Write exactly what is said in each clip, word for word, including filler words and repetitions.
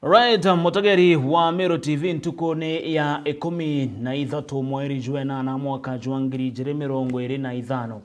Right, mutegeri wa Meru T V, ntukuni ya ikumi na ithatu mweri jwa enana mwaka jwa ngiri ijiri mirongo iri na ithano.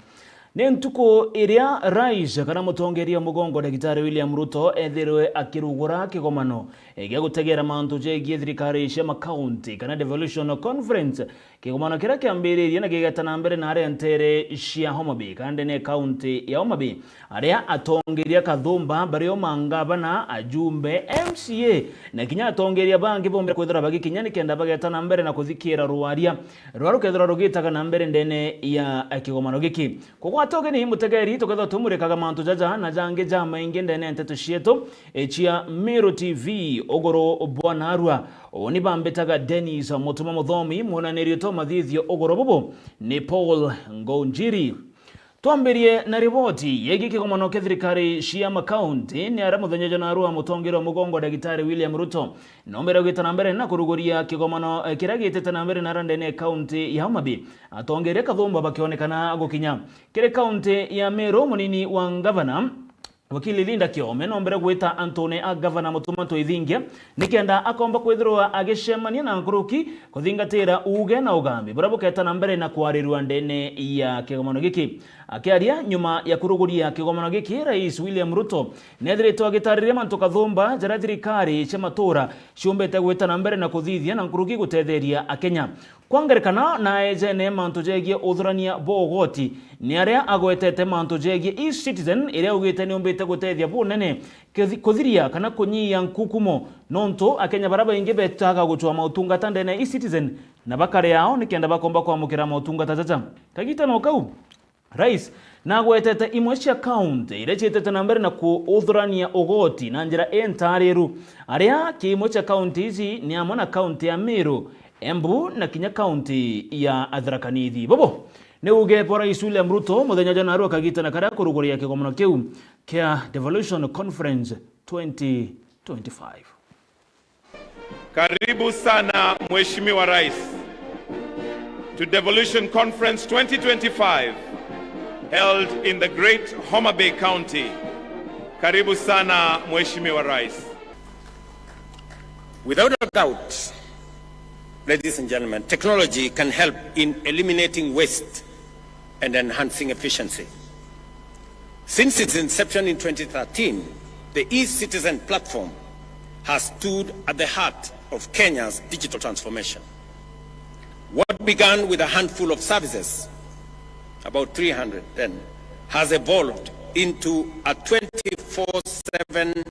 Ni ntuku iria Rais kana mutongeria mugongo Daktari William Ruto ethirwe akirugura kigomano gia gutegera mantu jegie thirikari cia makaunti kana devolution conference. Kigomano kiria kiambiririe na gigeta na mbere na aria ntere cia Homa Bay, kana ndene ya kaunti ya Homa Bay, aria atongeria kathumba bari o mangavana, ajumbe, M C A, na kinya atongeria bangi bombire kwithirwa bagikinya nikenda bageta na mbere na kuthikira rwaria ruria rukethirwa rugitaga na mbere ndene ya kigomano giki. Kugwata ugeni mutegeri, tukethirwa tumurikaga mantu jaja na jangi jamaingi ndene ya nteto cietu, e, cia Meru T V, uguru bwa narua. Uni bambitaga Dennis Mutuma Muthomi, mwonaniri utwa mathithio uguru bubu ni Paul Ngonjiri. Twambirie na riboti yegii kigomano kia thirikari cia makaunti, ni aria muthenya jwa narua mutongeria wa mugongo Daktari William Ruto nombere gwita na mbere na kuruguria kigomano, eh, kiria gitite na mbere na aria ndene ya kaunti ya Homa Bay, atongeria kathumba bakionekana gukinya. Kiri kaunti ya Meru, munini wa ngavana, Wakili Linda Kiome, nombere gwita antune a gavana Mutuma Twithingia nikenda akomba kwithirwa agicemania na nkuruki kuthingatira uuge na ugambi buria buketa na mbere na kwarirua ndene ya kigomano giki. Akiaria nyuma ya kuruguria kigomano giki, Rais William Ruto neethiritwe agitariria mantu kathumba jaria thirikari cia matura ciumbite gwita na mbere na kuthithia na nkuruki gutetheria Akenya. Kwa ngerekano, na ejene mantu jegie uthurania bwa ugoti, ni aria agwetete mantu jegie e-Citizen, iria augite ni yumbite gutethia bunene kuthi-, kuthiria kana kunyia nkukumo, nontu Akenya baria baingi betaga gucwa mautungata ndene ya e-Citizen na bakare ao nikenda bakomba kwamukira mautungata jaja. Kagitano kau, Rais nagwetete imwe cia kaunti iria ciitite na mbere na kuuthurania ugoti na njira intaariru, aria ki imwe cia kaunti ici ni amwe na kaunti ya Meru, Embu na kinya kaunti ya Tharaka Nithi. Bubu ni uuge bwa Rais William Ruto muthenya jwa narua kagitana karia kuruguria kigomano kiu kia Devolution Conference twenty twenty-five. Karibu sana, Mheshimiwa Rais, to Devolution Conference twenty twenty-five, held in the great Homa Bay County. Karibu sana, Mheshimiwa Rais. Without a doubt, ladies and gentlemen, technology can help in eliminating waste and enhancing efficiency. Since its inception in twenty thirteen, the e-Citizen platform has stood at the heart of Kenya's digital transformation. What began with a handful of services, about three hundred then, has evolved into a twenty-four seven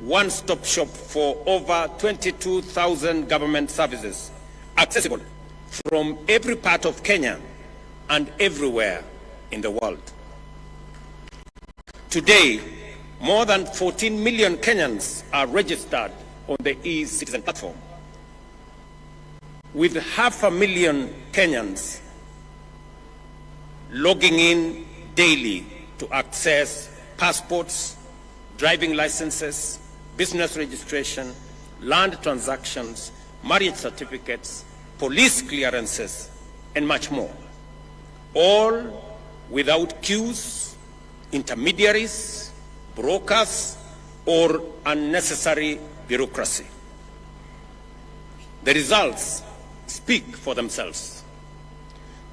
one-stop shop for over twenty-two thousand government services, accessible from every part of Kenya and everywhere in the world. Today, more than fourteen million Kenyans are registered on the e-Citizen platform, with half a million Kenyans logging in daily to access passports, driving licenses, business registration, land transactions, marriage certificates, police clearances, and much more, all without queues, intermediaries, brokers, or unnecessary bureaucracy. The results speak for themselves.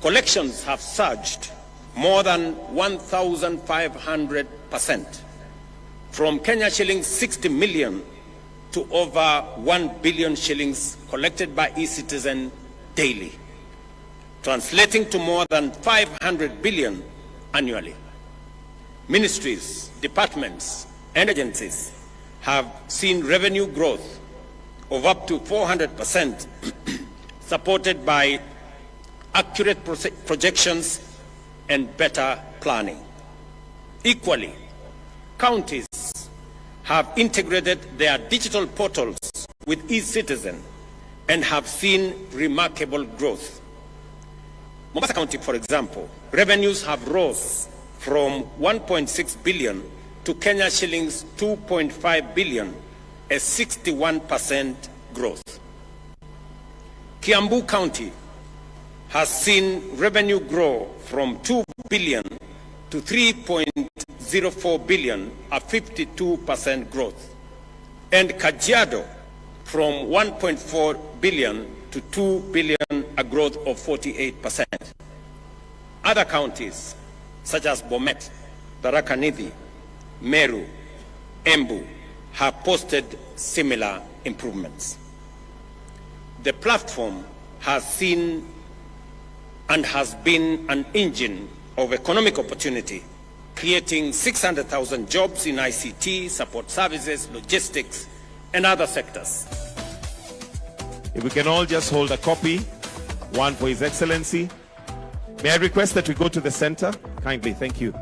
Collections have surged more than one thousand five hundred percent, from Kenya shillings sixty million to over one billion shillings collected by e-Citizen daily, translating to more than five hundred billion annually. Ministries, departments, and agencies have seen revenue growth of up to four hundred percent, supported by accurate proce-, projections and better planning. Equally, counties have integrated their digital portals with e-Citizen and have seen remarkable growth. Mombasa County, for example, revenues have rose from one point six billion to Kenya shillings two point five billion, a sixty-one percent growth. Kiambu County has seen revenue grow from two billion to three point zero four billion, a fifty-two percent growth. And Kajiado from one point four billion to two billion, a growth of forty-eight percent. Other counties, such as Bomet, Tharaka Nithi, Meru, Embu, have posted similar improvements. The platform has seen and has been an engine of economic opportunity, creating six hundred thousand jobs in I C T, support services, logistics, and other sectors. If we can all just hold a copy, one for His Excellency. May I request that we go to the center? Kindly, thank you.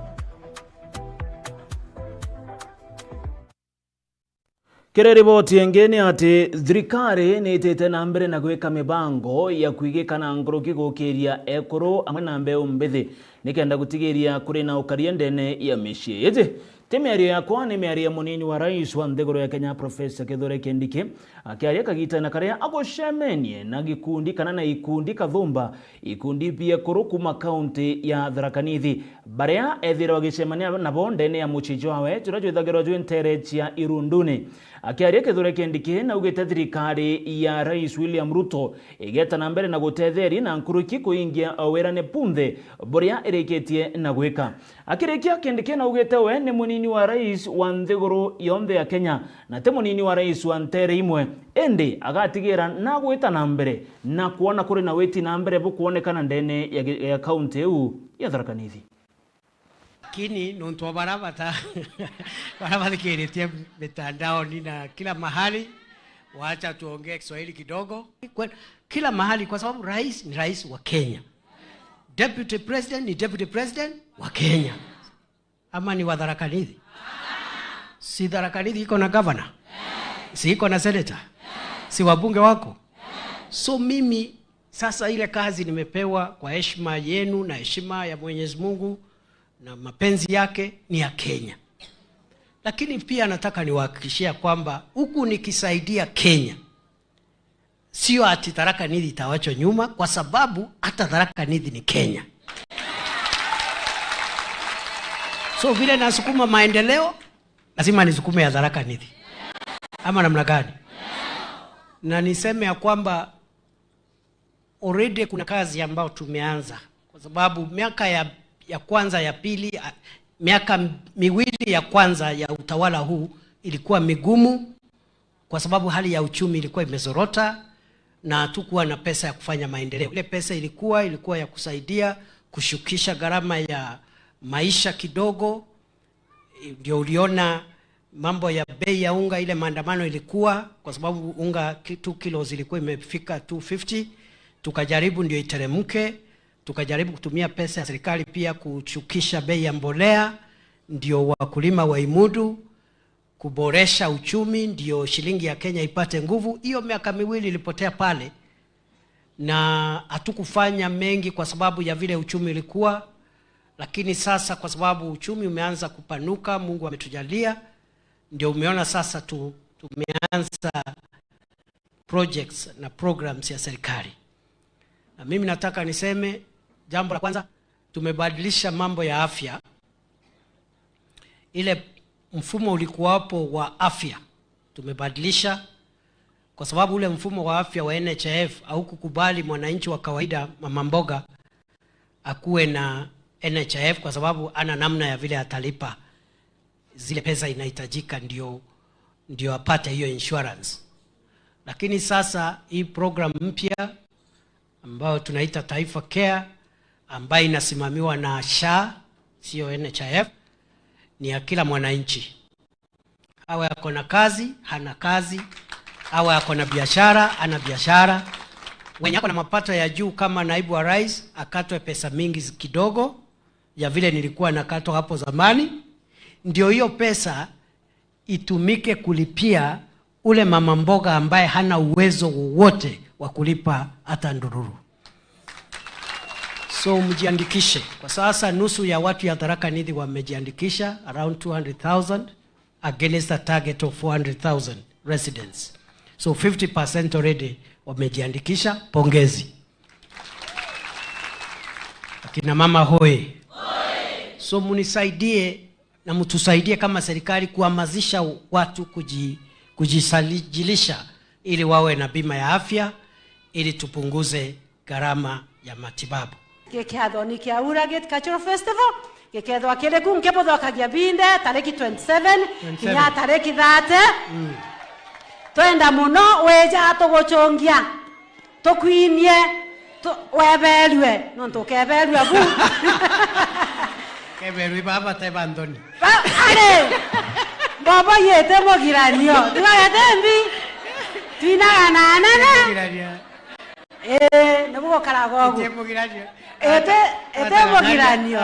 Kiri riboti ingi ni ati thirikari ni itite na mbere na gwika mibango ya kwigika na nkuruki gukiria ekuru amwe na mbeu mbithi nikenda gutigiria kuri na ukaria ndene ya micii. Iji ti miario yakwa, ni miario ya munini wa rais wa nthiguru ya Kenya, Professor Kithure Kindiki, akiaria kagitene karia agucemenie na gikundi kana na ikundi kathumba, ikundi bia ekuru kuma kaunti ya Tharaka Nithi, baria ethirwa agicemania nabo ndene ya mucii jwawe juria jwithagirwa jwi nteere cia Irunduni. Akiaria Kithure Kindiki naugite thirikari ya Rais William Ruto igeta na mbere na gutetheria na nkuruki kuingia wirane bunthe buria irikitie na gwika. Akirikia, Kindiki naugite we ni munini wa rais wa nthiguru yonthe ya Kenya na ti munini wa rais wa nteere imwe, indi agatigira na gwita na mbere na kwona kuri na witi na mbere bukwonekana ndene ya gi-, ya kaunti iu ya Tharaka Nithi. Lakini nontu wa bara bata-, bara bathikiritie mitandaoni na kila mahali, wacha tuongee Kiswahili kidogo. Kwa-, kila mahali, kwa sababu rais ni rais wa Kenya. Deputy president ni deputy president wa Kenya. Ama ni wa Tharaka Nithi? Si Tharaka Nithi iko na governor? Si iko na senator? Si wabunge wako? So mimi sasa ile kazi nimepewa kwa heshima yenu na heshima ya Mwenyezi Mungu na mapenzi yake ni ya Kenya. Lakini pia nataka niwahakikishia kwamba huku nikisaidia Kenya, sio ati Tharaka Nithi itawachwa nyuma, kwa sababu hata Tharaka Nithi ni Kenya. So vile nasukuma maendeleo, lazima nisukume ya Tharaka Nithi. Ama namna gani? Na niseme ya kwamba already kuna kazi ambayo tumeanza, kwa sababu miaka ya, ya kwanza, ya pili, a, miaka miwili ya kwanza ya utawala huu ilikuwa migumu, kwa sababu hali ya uchumi ilikuwa imezorota na hatukuwa na pesa ya kufanya maendeleo. Ile pesa ilikuwa, ilikuwa ya kusaidia kushukisha gharama ya maisha kidogo. Ndio uliona mambo ya bei ya unga, ile maandamano ilikuwa, kwa sababu unga ki-, two kilos ilikuwa imefika two fifty. Tukajaribu ndio iteremke, tukajaribu kutumia pesa ya serikali pia kushukisha bei ya mbolea, ndio wakulima waimudu, kuboresha uchumi, ndio shilingi ya Kenya ipate nguvu. Hiyo miaka miwili ilipotea pale, na hatukufanya mengi kwa sababu ya vile uchumi ulikuwa, lakini sasa kwa sababu uchumi umeanza kupanuka, Mungu ametujalia, ndio umeona sasa tu-, tumeanza projects na programs ya serikali. Na mimi nataka niseme, jambo la kwanza, tumebadilisha mambo ya afya. Ile mfumo ulikuwapo wa afya tumebadilisha, kwa sababu ule mfumo wa afya wa N H I F haukukubali mwananchi wa kawaida, mama mboga, akuwe na N H I F kwa sababu ana namna ya vile atalipa zile pesa inahitajika ndio, ndio apate hiyo insurance. Lakini sasa hii program mpya ambayo tunaita Taifa Care, ambayo inasimamiwa na SHA, sio N H I F, ni ya kila mwananchi. Awe ako na kazi, hana kazi, awe ako na biashara, hana biashara. Mwenye ako na mapato ya juu kama naibu wa rais, akatwe pesa mingi kidogo ya vile nilikuwa nakatwa hapo zamani, ndio hiyo pesa itumike kulipia ule mama mboga ambaye hana uwezo wowote wa kulipa hata ndururu. So mjiandikishe. Kwa sasa nusu ya watu ya Tharaka Nithi wamejiandikisha, around two hundred thousand, against a target of four hundred thousand residents. So fifty percent already wamejiandikisha. Pongezi. Akina mama hoi. So munisaidie na mtusaidie kama serikali kuhamasisha watu kuji-, kujisajilisha ili wawe na bima ya afya, ili tupunguze gharama ya matibabu. Gikatho ni kia Ura Gate Cultural Festival, gikethwa kiri ku nkibuthokagia binde tariki twenty seven kinya tariki thirty. Mm. Twenda muno wija tugucungia, tukwinie, tu-, weberue, nontu ukeberua bu. Keberui baba te banthoni. Ba-, ari, mbobo yete mugiranio, tigagete mbi, twinaga na anene. Mugiranio. Ii, nibu gukaraga ugu. Ite mugiranio. Ite, ite mugiranio.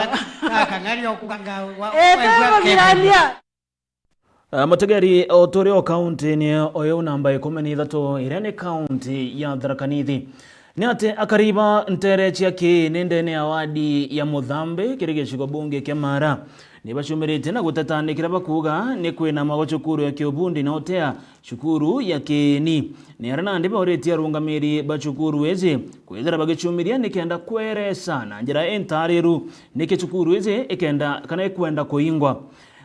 Ite mugiranio. Ah, mutegeri, o turi o kaunti-ini o yau namba ikumi na ithatu, iria ni kaunti ya Tharaka Nithi, ni ati akari ba ntere cia Kiini ndene ya wadi ya Muthambi kiri gicigo bunge kia Mara ni baciumiritie na guteta ni kiria bakuuga ni kwinama gwa cukuru ya Kiubundi na utea cukuru ya Kiini. Ni aria nandi bauritie arungamiri ba cukuru iji kwithira bagiciumiria nikenda kweresa na njira intaariru niki cukuru iji ikenda kana ikwenda kuingwa.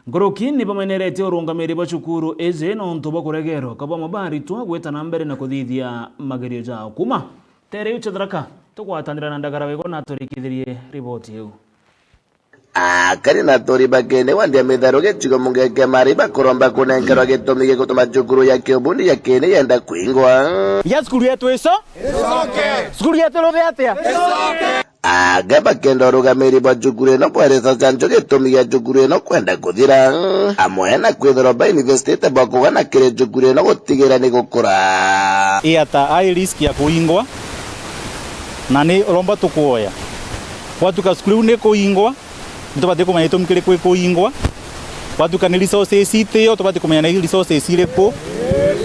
Nkuruki ni bameneretie urungamiri bwa cukuru iji nontu bwa kuregerwa kwa bamwe ba aritwa gwita na mbere na kuthithia magerio jao. Kuma tere iu cia Tharaka, tugwatanira na Ndagara Wego na aturikithirie riboti iu. Akari na aturi ba Kiini wadi ya Mitharu gicigo bunge kia Mara ibakuromba kunenkerwa gitumi gigutuma cukuru ya Kiubundi ya Kiini yenda kuingwa. Ya cukuru yetu ico? Icoke. Cukuru yetu iruge atia? Icoke. Anga bakenda urugamiri bwa cukuru ino bweresa canco gitumi gia cukuru ino kwenda kuthira, amwe na kwithirwa bainvestite bwa kugana kiri cukuru ino gutigira ni gukura. Ii ata ai risk ya kuingwa, na ni uromba tukuoya. Gwatuka cukuru iu ni kuingwa, ni tubati kumenya gitumi kiriku ikuingwa. Gwatuka ni resources itio, tubati kumenya ni resources iriku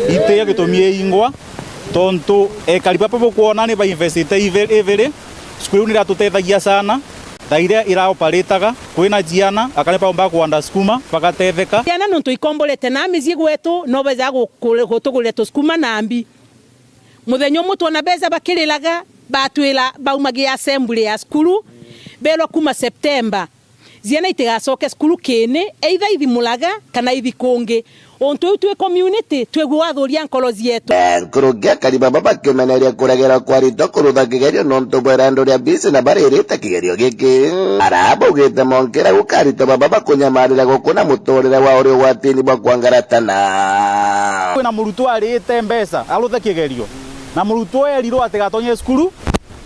itio gitumi iingwa. Tontu ekari baba bukwona ni bainvestite ive-, iviri, cukuru iu ni iratutethagia sana. Thaa iria iraoparitaga, kwina ciana, akari baumba kwanda sukuma, bagatetheka. Ciana nontu ikomborete na micii gwetu, no beja guku-, gutugurira tusukuma na mbi. Muthenya umwe twona beja bakiriraga, batwira baumagia assembly ya cukuru, berwa kuma September. Ciana itigacoke cukuru Kiini, either ithi Muraga kana ithi kungi. Untu uu twi community, twigua wathuria nkoro cietu. Eh, nkuruki akari baba bakimeneria kuregera kwa aritwa kurutha kigerio nontu bwa irandu ria bisi na baririte kigerio giki. Ara baugite monkira guka aritwa baba bakunyamarira gukuna muturire wa uri ugwatini bwa kwangaratana. Kwina murutwo arite mbeca aruthe kigerio, na murutwo erirwo atigatonye cukuru,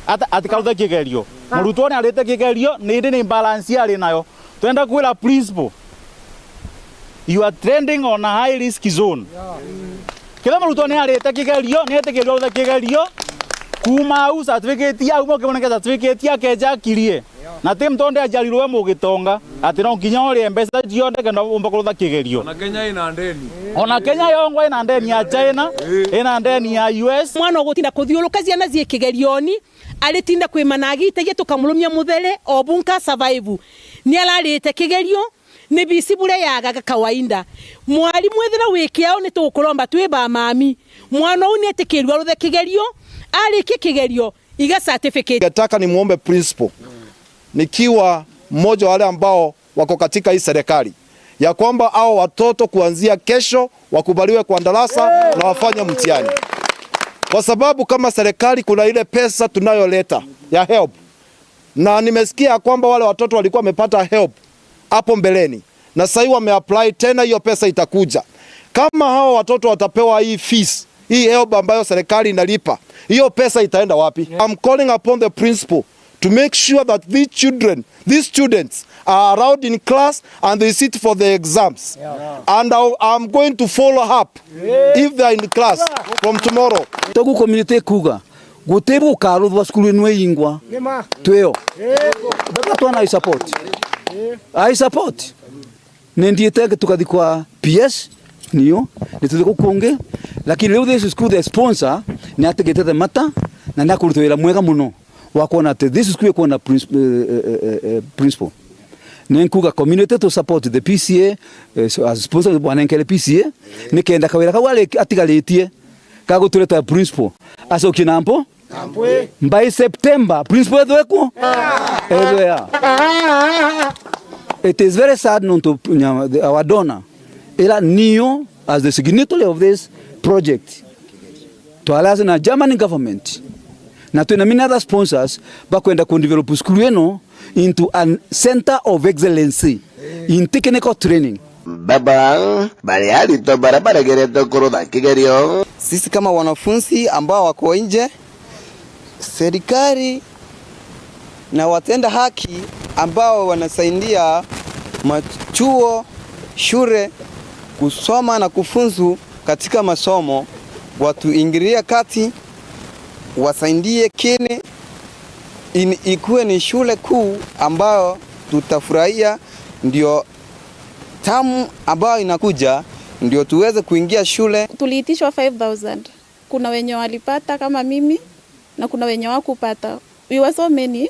ata-, atikaruthe kigerio. Murutwo ni arite kigerio, ni indi ni balance ari nayo. Twenda kwira principal, you are trending on a high risk zone. Kethira murutwo ni arite kigerio, ni etikirwe aruthe kigerio, kuuma au certificate yau, mukiboneke certificate akeja akirie. Na ti mtonde ajarirwe mugitonga, ati no nginya urie mbeca cionthe kenda umba kurutha kigerio. Ona Kenya ina ndeni. Ona Kenya yongwa ina ndeni ya China, ina ndeni ya U S. Mwana ugutinda kuthiuruka ciana cie kigerioni, aritinda kwimana agitagia tukamurumia muthere o bunka survive. Ni ararite kigerio, ni bisi buria yagaga kawaida. Mwarimu ethira wi kiao ni tugukuromba twi ba mami. Mwana uu ni etikirwe aruthe kigerio, arikia kigerio, iga certificate. Ningetaka nimwombe principal, nikiwa mmoja wa wale ambao wako katika hii serikali, ya kwamba hao watoto kuanzia kesho wakubaliwe kwa darasa na wafanye mtihani. Kwa sababu kama serikali kuna ile pesa tunayoleta ya helb. Na nimesikia ya kwamba wale watoto walikuwa wamepata helb hapo mbeleni. Na sasa hivi wameapply tena, hiyo pesa itakuja. Kama hao watoto watapewa hii fees, hii helb ambayo serikali inalipa, hiyo pesa itaenda wapi? Yeah. I'm calling upon the principal to make sure that these children, these students are allowed in class and they sit for the exams. Yeah. And I, I'm going to follow up if they are in class from tomorrow. Togu community kuga, guti bukaruthwa cukuru ino iingwa. Ni ma. Twio. Baba twana I support. I support. Ni ndiite tukathi kwa P S, nio, ni tuthi ku kungi, lakini riu this school the sponsor ni atigite the matter na ni akuruta wira mwega muno wa kwona ati this school ikwona princ-, eh, eh, eh, eh, principal. Ni nkuga community to support the P C A, eh, so as sponsor bwanenkere P C A, ni kenda kawira kau ari-, atigaritie ka gutureta principal acokie na mpo. By September, principal ethwe ku? Ethwe ya. It is very sad nontu nya-, the, our donor, ira nio as the signatory of this project, Twalaze na German government, na twina many other sponsors bakwenda ku develop school ino into a center of excellency in technical training. Baba, bari aritwa bara baregeretwe kurutha kigerio. Sisi kama wanafunzi ambao wako nje, serikali na watenda haki ambao wanasaidia machuo, shule kusoma na kufunzu katika masomo, watuingilie kati, wasaidie kini in-, ikuwe ni shule kuu ambayo tutafurahia, ndio tamu ambayo inakuja, ndio tuweze kuingia shule. Tuliitishwa five thousand. Kuna wenye walipata kama mimi, na kuna wenye wakupata. We were so many,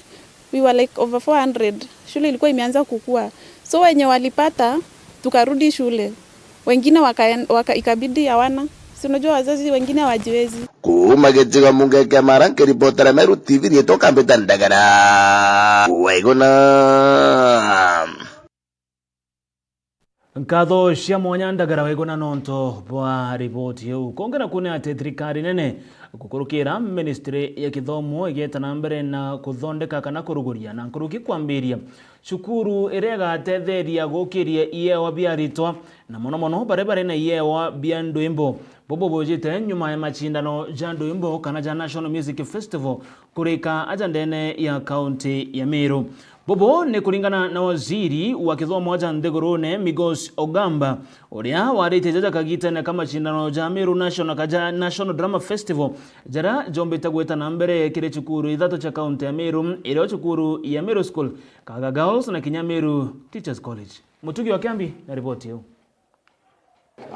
we were like over four hundred. Shule ilikuwa imeanza kukua. So wenye walipata, tukarudi shule. Wengine waka, waka, ikabidi hawana. Si unajua wazazi wengine hawajiwezi. Kuuma gicigo mbunge kia Mara, nkiripotera Meru T V, riitwa Kambita Ndagara. Waiguna. Nkatho cia mwanya Ndagara Waiguna nontu bwa riboti iu. Kungi naku ni ati thirikari nene gukurukira ministry ya kithomo igeeta na mbere na kuthondeka kana kuruguria na nkuruki kwambiria cukuru iria igatetheria gukiria iewa bia aritwa, na mono mono baria bari na iewa bia ndwimbo. Bubu bujite nyuma ya macindano ja ndwimbo kana ja National Music Festival kurika aja ndene ya kaunti ya Meru. Bubu ni kuringana na waziri wa kithomo aja nthigurune, Migos Ogamba, uria waritie jaja kagitene ka macindano ja Meru National, kaja National Drama Festival, jaria jombite gwita na mbere kiri cukuru ithatu cia kaunti ya Meru, irio cukuru ya Meru School, Kaga Girls na kinya Meru Teachers College. Mutugi wa Kiambi na riboti iu.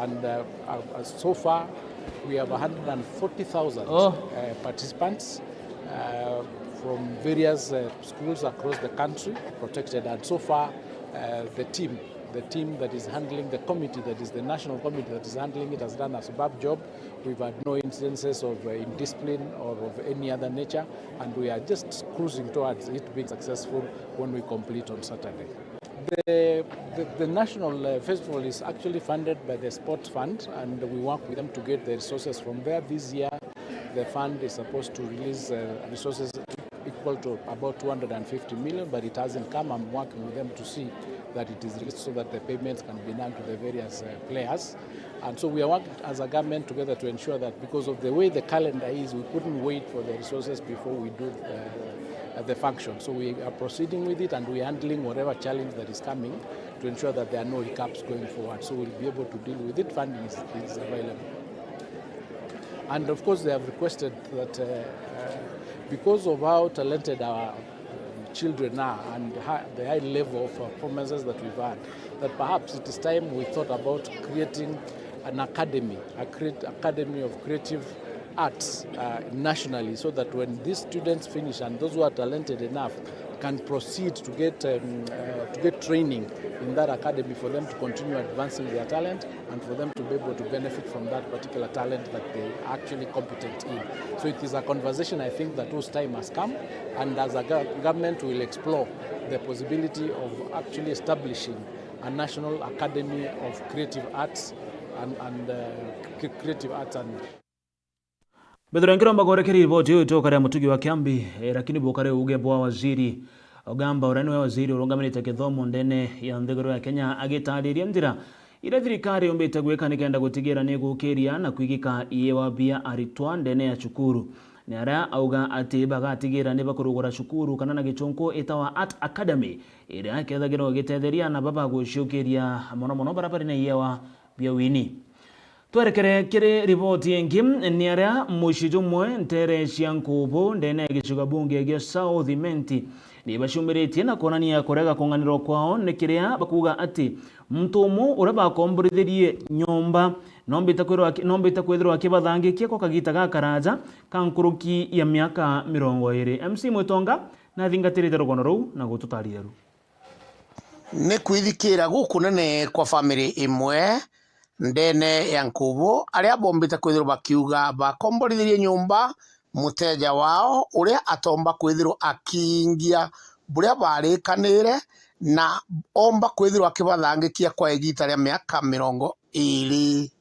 And, uh, uh, so far, we have a hundred and forty thousand, Oh. uh, participants, uh, from various, uh, schools across the country protected. And so far, uh, the team, the team that is handling, the committee that is the national committee that is handling it has done a superb job. We've had no incidences of, uh, indiscipline or of any other nature, and we are just cruising towards it being successful when we complete on Saturday. The, the, the national, uh, festival is actually funded by the Sports Fund, and we work with them to get the resources from there. This year, the fund is supposed to release, uh, resources equal to about two hundred and fifty million, but it hasn't come. I'm working with them to see that it is released so that the payments can be done to the various, uh, players. And so we are working as a government together to ensure that, because of the way the calendar is, we couldn't wait for the resources before we do, uh, the function. So we are proceeding with it, and we are handling whatever challenge that is coming to ensure that there are no hiccups going forward. So we'll be able to deal with it. Funding is, is available. And of course, they have requested that, uh, uh, because of how talented our, um, children are and ha-, the high level of performances that we've had, that perhaps it is time we thought about creating an academy, a create-, academy of creative arts, uh, nationally, so that when these students finish and those who are talented enough can proceed to get, um, uh, to get training in that academy for them to continue advancing their talent and for them to be able to benefit from that particular talent that they are actually competent in. So it is a conversation, I think, that whose time has come, and as a go-, government, we will explore the possibility of actually establishing a National Academy of Creative Arts and, and, uh, cre-, Creative Arts and Mbithirwe nkiromba kwerekeri riboti iu itukaria Mutugi wa Kiambi, eh, lakini bukari uge bwa waziri Ogamba, uria niwe waziri urungamirite kithomo ndene ya nthiguru ya Kenya, agitariria njira iria thirikari yumbite gwika nikenda gutigira ni gukiria na kwigika iewa bia aritwa ndene ya cukuru. Ni aria auga ati bagatigira ni bakurugura cukuru kana na gichunku itawa Art Academy, iria ikethagirwa igitetheria na baba guciukiria mono mono baria bari na iewa bia wini. Twerekere kiri riboti ingi, ni aria mucii jumwe ntere cia Nkubu ndene ya gicigo bunge gia South Imenti ni baciumiritie na kwonania kurega kung'anirwa kwao ni kiria bakuuga ati muntu umwe uria bakomborithirie nyomba nombite kwithirwa aki-, nombite kwithirwa akibathangikia kwa kagita gakaraja ka nkuruki ya miaka mirongo iri. M C Mwitonga nathingatirite rugono ruu na gututaria ru. Ni kwithikira gukunene kwa family imwe ndene ya Nkubu, aria bombite kwithirwa bakiuga bakomborithirie nyomba muteja wao, uria atomba kwithirwa akiingia buria barikanire, na omba kwithirwa akibathangikia kwa igita ria miaka mirongo iri.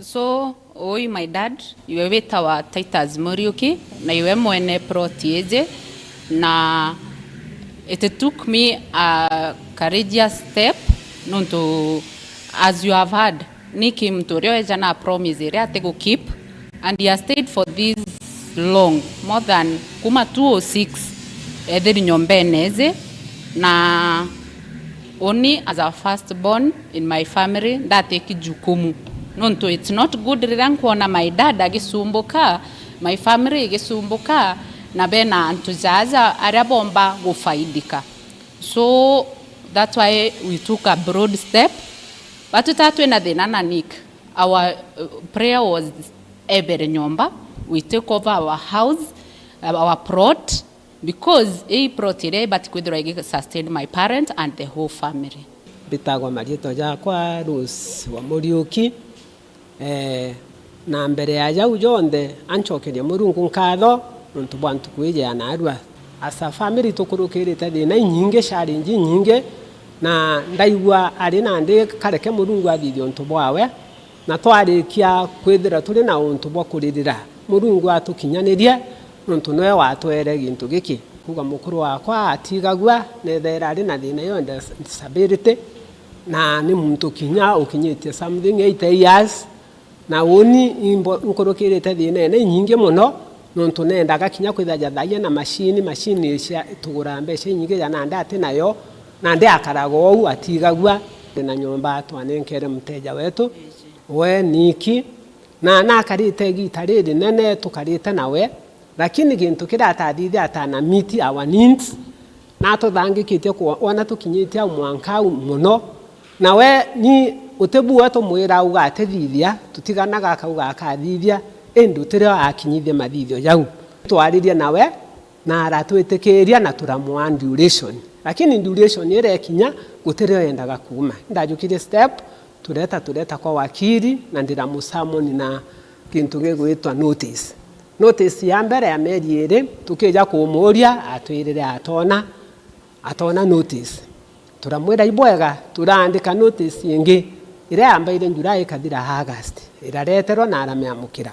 So, ui my dad, iwe witawa Titus Muriuki, na iwe mwene plot iji, na it took me a courageous step, nontu, as you have heard, ni ki muntu uria weja na promise iria atigu keep, and he has stayed for this long, more than kuma two oh six, ethiri nyombene iji, na uni as a first born in my family, ndatiki jukumu. Nontu it's not good riria nkwona my dad agisumbuka, my family igisumbuka, na bena antu jaja aria bomba gufaidika. So that's why we took a broad step. But tuta twina thina na Nick, our uh, prayer was ebere nyomba, we take over our house, our plot, because ii plot iria ibati kwithirwa igi sustain my parent and the whole family. Mbitagwa marietwa jakwa Rose wa Muriuki. Eh, na mbere ya jau jonthe, ancokerie Murungu nkatho nontu bwa ntuku iji ya narua. As a family tukurukirite thina inyingi, challenge inyingi, na ndaigua ari nandi kareke Murungu athithie untu bwawe, na twarikia kwithira turi na untu bwa kuririra, Murungu atukinyanirie, nontu niwe watwere gintu giki. Kuuga mukuru wakwa atigagua, nethaira ari na thina yo disability, na ni muntu kinya ukinyitie something eighty years, na uni imbo-, nkurukirite thinene inyingi mono, nontu nendaga kinya kwithia jathagia na mashini, mashini cia tugura mbeca inyingi ja nandi ati nayo, nandi akaraga ou atigagua. Ndi na nyomba twanenkere muteja wetu, we Niki, na nakarite igita ririnene tukarite nawe, lakini gintu kiria atathithia atana meet our needs, natuthangikitie ku-, wona tukinyitie au mwanka au mono. Nawe ni utibu we tumwira ugatithithia, tutiganaga akauga akathithia, indi utirio akinyithia mathithio jau. Twaririe nawe, na aratwitikiria na turamwaa duration. Lakini duration iria ikinya, gutirio yendaga kuuma. Ndajukirie step, tureta, tureta kwa wakiri, na ndiramusamoni na gintu gigwitwa notice. Notice ya mbere ya mieri iri, tukija kumuuria, atwirire atona, atona notice. Turamwira, "Ibwega, turaandika notice ingi, iria yambaire July ikathira August." Irareterwa na aramiamukira.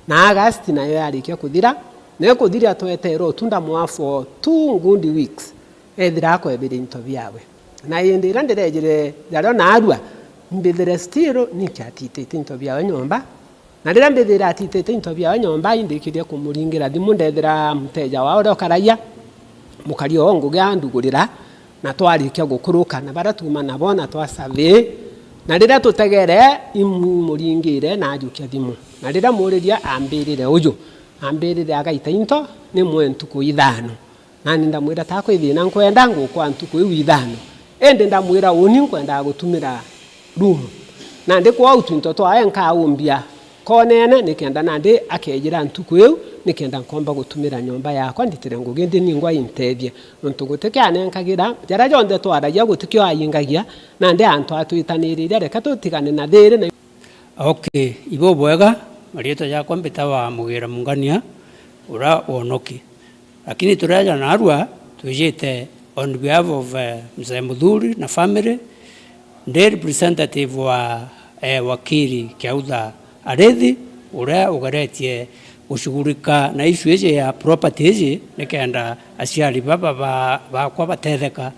Na August nayo yarikia kuthira, na ikuthiria tweterwa utunda mwa for two good weeks, ethira akwebiria into biawe. Na indi iria ndirejire jario naarua, imbithire still Niki atitite into biawe nyomba. Na riria mbithira atitite into biawe nyomba, indikirie kumuringira thimu, ndethira muteja wao uria ukaragia, mukari oo ngugi andugurira, na twarikia gukuruka na baria tuuma nabo na twa survey, na riria tutegere imu-, imuringire na ajukia thimu. Na riria muriria ambirire uju, ambirire agaita into ni mwe ntuku ithano. Nani ndamwira, "Takwi thina, nkwenda ngukwa ntuku iu ithano." Indi ndamwira, "Uni nkwendaga gutumira room. Nandi kwou twinto twawe nkaumbia konene, nikenda nandi akejira ntuku iu, nikenda nkomba gutumira nyomba yakwa, nditire ngugi ndi ningwa intethie. Nontu gutikianenkagira, jaria jonthe twaragia gutikio aingagia, nandi antu atwitaniriria, reke tutigane na thiri na." Okay, ibo bwega, marietwa jakwa mbitawa Mugira Mungania, uria wonoki. Lakini tureja narua, twijite on behalf of, eh, Mzee Muthuri na family, ndi representative wa, eh, wakiri Kiautha Arithi, uria ugeretie gushughulika na issue iji ya property iji, nikenda aciari baba ba-, bakwa batetheka.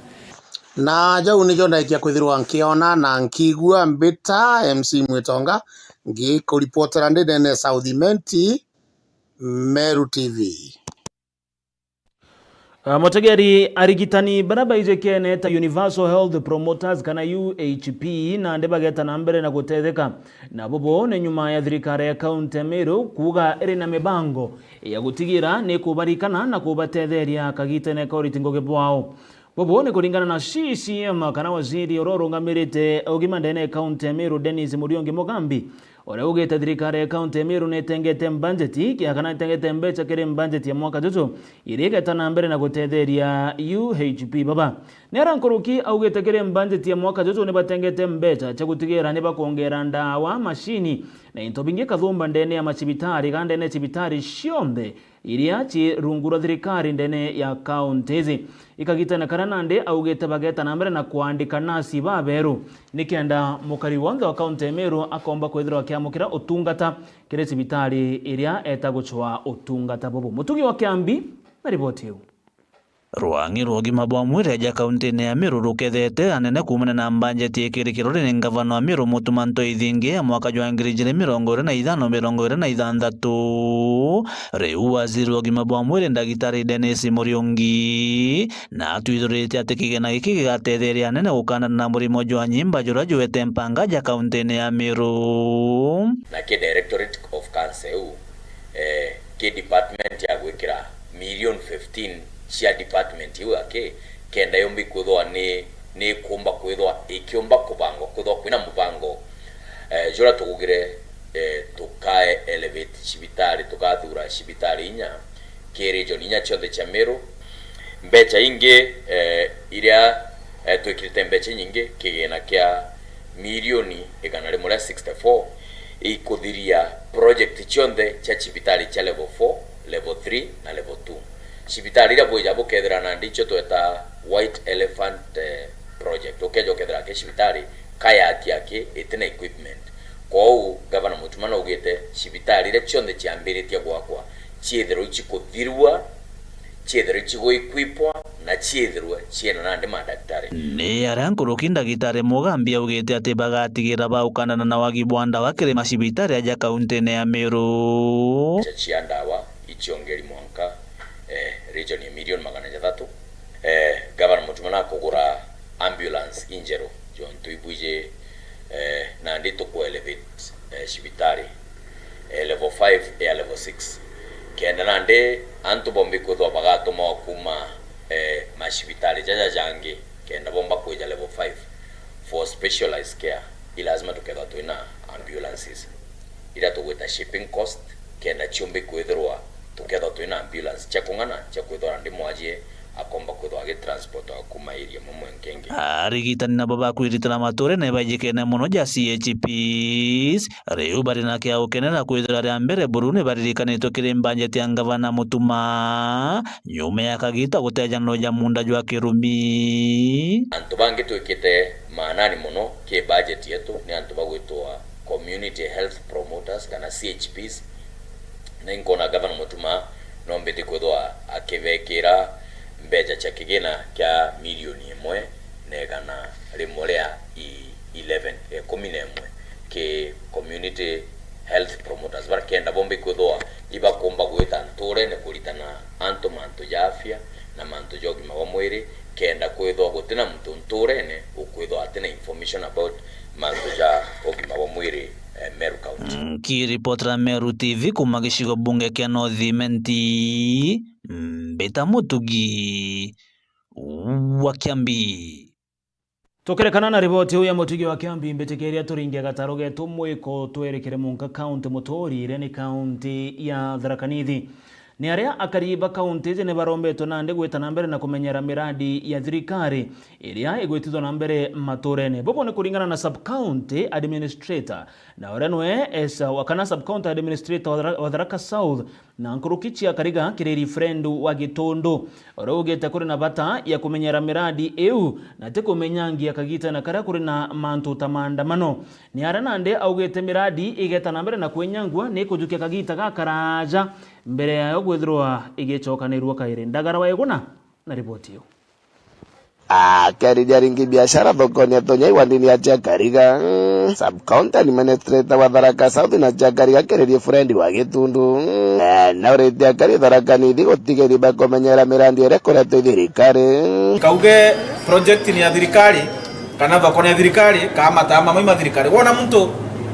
Na jau nijo ndaikia kwithirwa nkiona na nkigua mbita M C Mwitonga, ngikuripotera ndi nene South Imenti, Meru T V. Ah, mutegeri, arigitani baria baijikene ta Universal Health Promoters kana U H P, nandi bageta na mbere na gutetheka. Na bubu ni nyuma ya thirikari ya kaunti ya Meru kuuga iri na mibango ya gutigira ni kubarikana na kubatetheria kagitene ka uriti ngugi bwao. Bubu ni kuringana na C C M kana waziri uria urungamirite ugima ndene ya kaunti ya Meru, Dennis Muriungi Mugambi, uria ugite thirikari ya kaunti ya Meru ni itengete mbanjeti, kia kana itengete mbeca kiri mbanjeti ya mwaka juju, iri igeta na mbere na gutetheria U H P baba. Ni ara nkuruki augite kiri mbanjeti ya mwaka juju ni batengete mbeca cia gutigira ni bakwongera ndawa, mashini na into bingi kathumba ndene ya macibitari, ga ndene ya cibitari cionthe iria ci rungu rwa thirikari ndene ya kaunti iji. Ikagitene karia nandi augite bageta na mbere na kwandika nasi baberu, nikenda mukari wonthe wa kaunti ya Meru akomba kwithirwa akiamukira utungata kiri cibitari iria eta gucwaa utungata bubu. Mutugi wa Kiambi na riboti iu. Rwang'i rwa ugima bwa mwiri aja kauntine ya Meru rukethete anene kuumania na mbanjeti ikirikirwe ni ngavana wa Meru Mutuma M'Ethingia ya mwaka jwa ngiri ijiri mirongo iri na ithano mirongo iri na ithanthatu. Riu waziri wa ugima bwa mwiri Ndagitari Dennis Muriungi na atwithurite ati kigena giki gigatetheria anene gukandana na murimo jwa nyimba juria jwete mpanga ja kauntine ya Meru. Na ki Directorate of Cancer iu, eh, ki department ya gwikira million fifteen cia department iu aki, kenda yumbi kwithwa ni, ni kumba kwithwa ikiumba kubangwa, kwithwa kwina mubango, eh, juria tugugire, eh, tukae elevate cibitari, tukathura cibitari inya ki region inya cionthe cia Meru. Mbecha ingi, eh, iria, eh, twikirite mbecha inyingi, kigina kia milioni igana rimwe ria sixty-four, ikuthiria project cionthe cia cibitari cia level four, level three na level two. Cibitari iria bwija bukethira nandi icio tweta white elephant, eh, project. Ukeja ukethira ki cibitari kayaki aki itina equipment. Kwou Gavana Mutuma naugite cibitari iria cionthe ciambiritie gwakwa ciithirwe icikuthirua, ciithirwe iciguikwipwa na ciithirwe ciina nandi madaktari. Ni aria nkuruki Ndagitari Mugambi augite ati bagatigira baukandana na wagi bwa ndawa kiri macibitari aja kauntine ya Meru. Cia, cia ndawa iciongeri mwanka, eh, region ya milioni magana jathatu. Eh, Gavana Mutuma nakugura ambulance injeru, jontu ibwiji, eh, nandi tuku elevate, eh, cibitari, eh, level five ya level six. Kenda nandi antu bombi kwithwa bagatuma kuma, eh, macibitari jaja jangi, kenda bomba kwija level five for specialized care, i lazima tukethwa twina ambulances iria tugwita shipping cost, kenda ciumbi kwithirwa tukethwa twina ambulance cia kung'ana cia kwithwa nandi mwajie akomba kwithwa agitransport kuma area imwe mwanka ingi. Arigitani nabo bakwiritira maturene baijikene mono ja C H Ps, riu bari na kia gukenera kwithira ria mbere buru ni baririkanitwe kiri mbanjeti ya Ngavana Mutuma, nyuma ya kagita gutejanirwa ja munda jwa kirumi. Antu bangi twikite maanani mono ki budget yetu ni antu bagwitwa community health promoters kana C H Ps, na inkona Gavana Mutuma nombite kwithwa akibekira mbecha cia kigina kia milioni imwe na igana rimwe ria i-, eleven, ikumi na imwe, ki community health promoters, baria kenda bombe kwithwa ibakumba gwita nturene kuritana antu mantu ja afya na mantu ja ugima bwa mwiri, kenda kwithwa gutina muntu nturene ukwithwa atina information about mantu ja ugima bwa mwiri, eh, Meru County. Nkiripotera Meru T V kuma gicigo bunge kia North Imenti, Mbita Mutugi wa Kiambi. Tukirekana na riboti iu ya Mutugi wa Kiambi, mbitikiria turinge gataro getu mwiko twerekere munka kaunti mutuuri, iria ni kaunti ya Tharaka Nithi. Ni aria akari ba kaunti iji ni barombetwe nandi gwita na mbere na kumenyera miradi ya thirikari iria igwitithwa na mbere maturene. Bobo ni kuringana na sub-county administrator, na uria nwe esa wa kana sub-county administrator wa Thara-, wa Tharaka South, na nkuruki cia Kariga kiri referendum wa Gitundu, uria ugite kuri na bata ya kumenyera miradi iu, na ti kumenyangia kagita na karia kuri na mantu ta maandamano. Ni aria nandi augite miradi igeta na mbere na kwinyangua ni kujukia kagita gakaraja mbere yayo kwithirwa igicokanirua kairi. Ndagara wa Iguna na riboti iu. Akariria ringi biashara thokoni ya Tonyai wa ndini ya Chiakariga, mm, sub-county administrator wa Tharaka South na Chiakariga kiri referendum wa Gitundu, mm, eh, na urite akari Tharaka Nithi gutigeria bakumenyera mirandi iria ikoretwo i thirikari. Kauge project ni ya thirikari, kana thoko ni ya thirikari, kana mataa mamwe ma thirikari. Wona muntu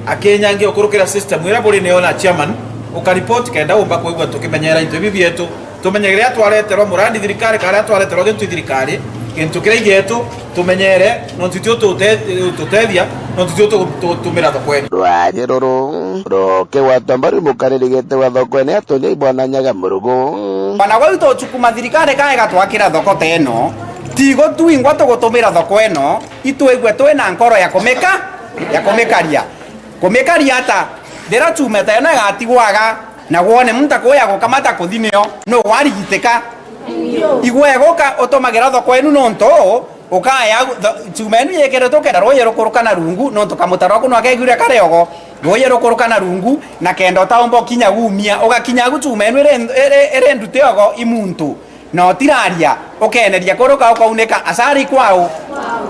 akinyangia ukurukira system iria buri nayo na chairman, ukaripoti kenda umba kwigua tukimenyera into bibi bietu. Tumenye riria twareterwa murandi thirikari, kana riria twareterwa gintu i thirikari, gintu kiria i gietu, tumenyere, nontu tio tute-, tutethia, nontu tio tugutumira thokwene. Rwaria ruru rukigwatwa mbaru mukariri giti wa thokwene atonyi ibwananyaga murugu. Ona gwe tuchukuma thirikari kana igatwakira thoko ta ino, tigo twingwa tugutumira thoko ino, itwigwe twi na nkoro ya kumika, ya kumikaria. Kumikaria ata? Riria chuma ta ino igatigwaga, Na wone muntu akuya gukamata kuthi nio, nu warigitika? Igwe guka utumagira thoko inu nontu ukaya tho-, chuma inu yikeretwe kenda ruuji rukuruka na rungu, nontu kamutaro aku nwakegwire kari ogo, ruuji rukuruka na rungu, na kenda utaumba ukinya gumia, ugakinya agu chuma inu iri, iri, iri ndute ogo i muntu. Na utiraria, ukeneria kuruka ukaunika asari kwao.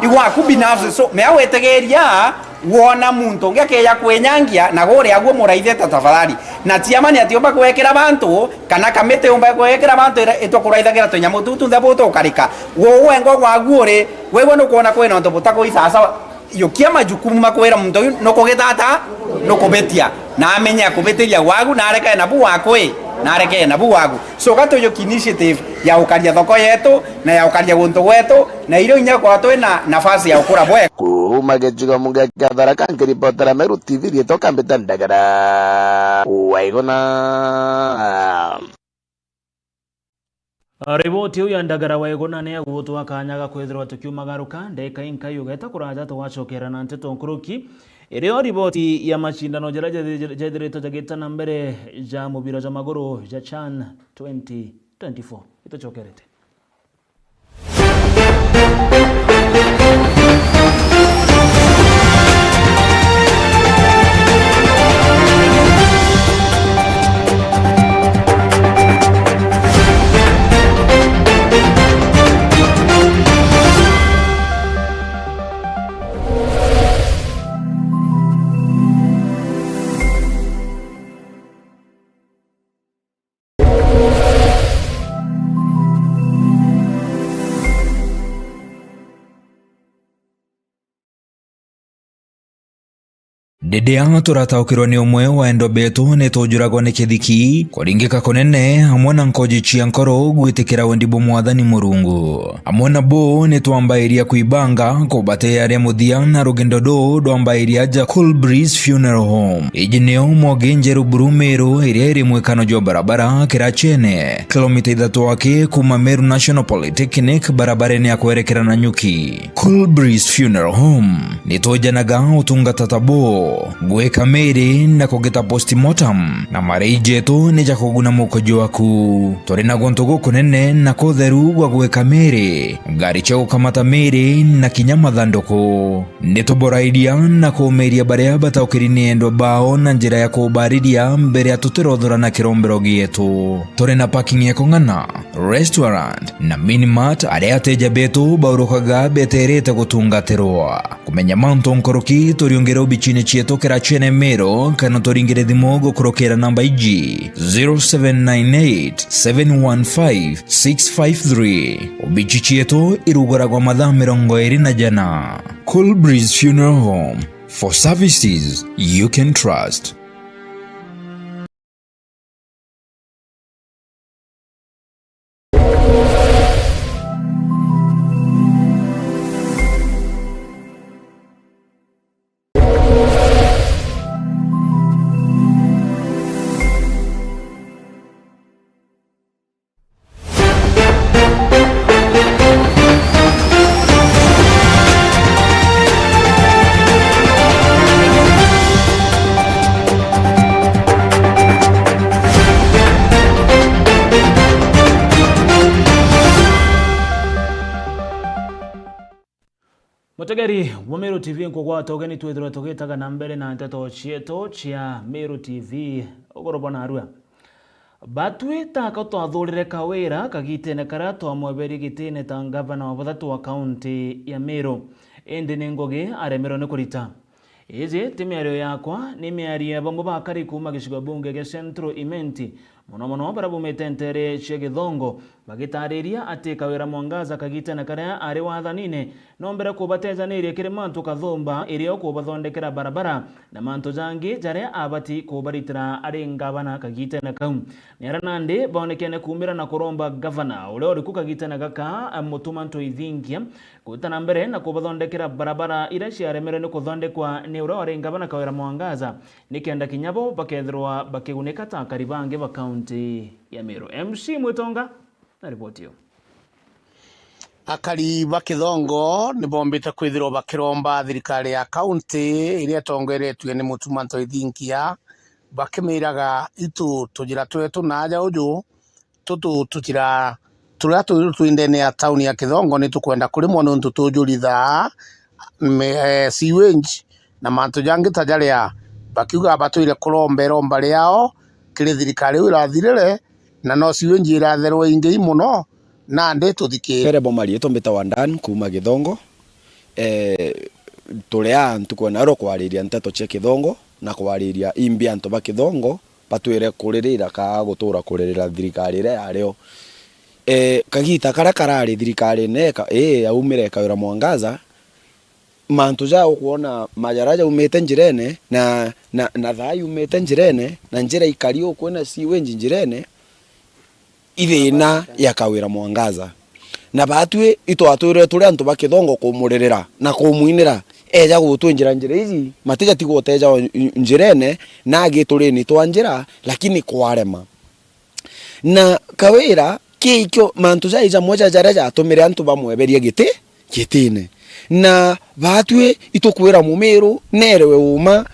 Igwaku binafsi. So, mea witigiria wona muntu ungi akeja kwinyangia na guria aguo muraithite tafadhali. Na chairman atiumba gwekira bantu, kana kamiti umba gwekira bantu ira-, itwa kuraithagira tunyamu tuu tunthe butu ukarika. Wo wengwa gwagu uri, wegwa nukwona kwina untu butakuisasawa. Yukia majukumu makwira muntu uyu nukugitata, nukubitia, na amenye akubitiria wagu, na arekane nabu wakwi, na arekane nabu wagu. So, gatujuki initiative ya gukaria thoko yetu, na ya gukaria guntu gwetu, na irio inya kwa twina nafasi ya gukura bwega. Kuuma gicigo muga kia Tharaka, nkiripotera Meru T V, riitwa Kambita Ndagara. Waiguna. Riboti iu ya Ndagara Waiguna ni egutwa kanya ga kwithirwa tukiumagaruka ndeka inkai ugeta kuraja, tugacokera na nteto nkuruki. Irio riboti ya macindano jaria jethi-, jethiritwe jagita na mbere ja mubira jwa maguru ja CHAN twenty twenty-four. Itucokerete. Riria turataukirwa ni umwe wa endwa betu, ni tujuragwa ni kithiki, kuringika kunene, amwe na nkoji cia nkoro gwitikira wendi bwa Mwathani Murungu. Amwe na bo ni twambairia kwibanga kubatea ria muthia, na rugendo ruu rwambairia aja Cool Breeze Funeral Home. Iji nio Mwogi Njeru Buru Meru, iria iri mwikano jwa barabara Kirachene, kilomita ithatu aki kuuma Meru National Polytechnic, barabarene ya kwerekera Nanyuki. Cool Breeze Funeral Home ni twejanaga utungata ta buu, gwika miri na kugita postmortem, na marei jetu ni ja kuguna muko jwaku. Turi na guntu gukunene na kutheru gwa gwika miri, ngari cia gukamata miri na kinya mathanduku. Ni tuborairia na kuumiria baria bataukiri ni endwa bao na njira ya kubariria mbere ya tutirothura na kirombero gietu. Turi na parking ya kung'ana, restaurant na minimart aria ateja betu baurukaga beterete gutungatirwa. Kumenya mantu nkuruki, turiungire obichine cietu Kirachene Meru, kana turingire thimu gukurukira namba iji, zero seven nine eight, seven one five, six five three. Obichi cietu iruguragwa mathaa mirongo iri na jana. Cool Breeze Funeral Home, for services you can trust. Mutegeri wa Meru T V, nkugwata ugeni twithirwe tugitaga na mbere na nteto cietu cia Meru T V uguru bwa narua. Batwi taka twathurire Kawira kagitene karia twamweberie gitine ta ngavana wa bathatu wa kaunti ya Meru, indi ni ngugi aremerwe ni kurita. Iji ti miario yakwa, ni miario ya bamwe bakari kuuma gicigo bunge gia Central Imenti, mono mono baria baumite nteere cia Githongo, bagitariria ati Kawira Mwangaza kagitene karia ari wathanine, nombere kubatejaniria kiri mantu kathumba, irio kubathondekera barabara na mantu jangi jaria abati kubaritira ari ngavana kagitene kau. Ni aria nandi baonekene kuumira na kuromba ngavana uria uri ku kagitene gaka, Mutuma Ntoithingia, gwita na mbere na kubathondekera barabara iria ciaremerwe ni kuthondekwa ni uria wari ngavana Kawira Mwangaza, nikenda kinya bo bakethirwa bakigunika ta akari bangi ba kaunti ya Meru. M C Mwitonga na riboti iyo. Akari ba Kithongo ni bombite kwithirwa bakiromba thirikari ya kaunti iria itongeretue ni Mutuma Ntoithingia Bakimiraga, "Itu tujira twetu naaja uju, tutu tujira turia twi twi ndene ya tauni ya Kithongo ni tukwenda kurimwa niuntu tujurithaa me-, eh, sewage na mantu jangi ta jaria." Bakiuga batwire kuromba iromba riao kiri thirikari iu irathirire, na no sewage iratherwa ingei mono, nandi tuthikire. Mbere bo mariitwa mbitawa Dan kuuma Githongo. Eh, turi aa ntuku ya naarua kwariria nteto cia Kithongo na kwariria imbi antu ba Kithongo batwire kuririra kaa gutura kuririra thirikari iria yario. Eh, kagita karia karari thirikari ine ika-, ii yaumire ikawira Mwangaza, mantu ja ukwona majara jaumite njirene na, na, na thaa yumite njirene na njira ikari ukwina sewage njirene, ithiina ya Kawira Mwangaza. Na baatwi itwatwirwe turi antu ba Kithongo kumuririra na kumwinira, eeja gutwinjira njira iji, matija tigwa uteeja o njirene, na agiturini twa njira, lakini kwarema. Na Kawira, kiikio mantu jai jamwe ja jaria jatumire antu bamweberia giti, gitine. Na baatwi itukwira Mumiru nerewe uuma,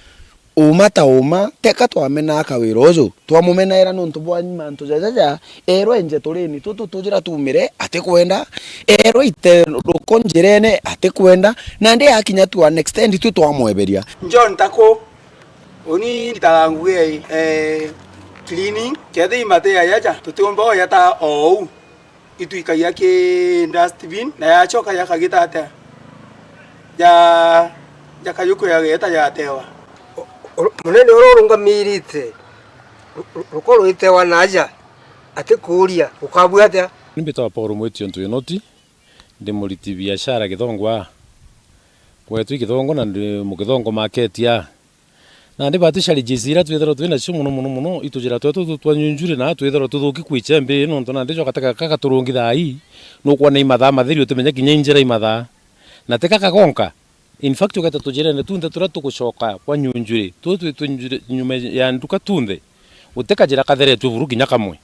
uuma ta uuma, teka twamenaa Kawira uju. Twamumenaira niuntu bwa mantu jajaja, eerwe nje turini tutu tujira tuumire, atikwenda. Eerwe ite ruko njirene, atikwenda. Nandi akinya to an extent tu twamweberia. John Taku, uni nditaga ngugi ya, eh, cleaning. Kethira imate yajaja, tutiumba o yata o uu. Itwikagia ki dustbin, na yacoka yakagita atia? Ja-, jakajuku yageta jatewa. U-, u-, munene uria urungamirite ru-, ru-, ruko rwitewa naaja, atikuuria, ukabua atia? Ni mbitawa Paul Mwiti Ontu Inoti, ndi muriti biashara Githongo aa. Kwetu i Githongo na ndi Mugithongo market aa. Nandi baatwi challenges iria twithirwa twinacio mono, mono, mono, itujira twetu tu twa nyunjuri na twithirwa tuthuki kwicha mbi, nontu nandi jo gataka kaka turungi thaa ii, nukwona i mathaa matheri utimenya kinya i njira i mathaa. Na ti kaka gonka. In fact, ugeta tujirene tunthe turia tugucoka kwa nyunjuri, tu twi, twi nyunjuri, nyuma ya nduka tunthe, guti kajira katheretue buru kinya kamwe.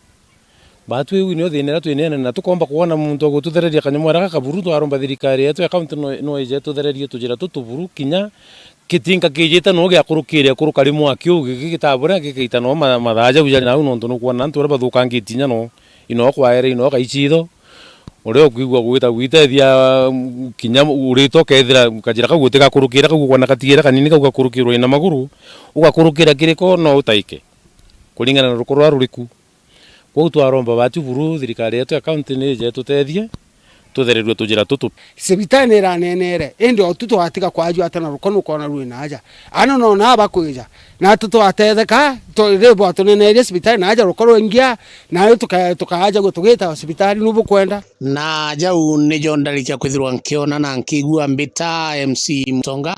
Baatwi iu nio thiina iria twi neene, na tukoomba kwona muntu wa gututhereria kanyamwera gaka buru. Twaromba thirikari yetu ya kaunti no, no ije ituthererie tujira tutu buru, kinya gitinka kiijite no giakurukiria kuruka rimwe akiu gi-, gi-, gitaburia gikaita no ma-, mathaa jau jari nau, nontu nukwona antu uria bathukangitie inya no, ino kwaere, ino kaicitho, uria ukwigua gwita gwitethia, mm, kinya urite ukethira kajira kau utigakurukira, kau ukwona katigire kanini kau gakurukirwa ina maguru, ugakurukira kiriko no utaike, kuringana na ruko ruria ruriku. Kwou twaromba baatwi buru thirikari yetu ya kaunti ni ije itutethie tuthererue tujira tutu. Cibitari ni iranenere, indi o tu twatiga kwajua ata na ruko nukwona rwi naaja. Ana no naa bakwija, na tu twatetheka, tu-, ri bwatunenerie cibitari naaja ruko rwingia, na riu tuka-, tukaaja gwe tugita cibitari nu bukwenda. Na jau nijo ndarikia kwithirwa nkiona na nkigua mbita M C Mutonga,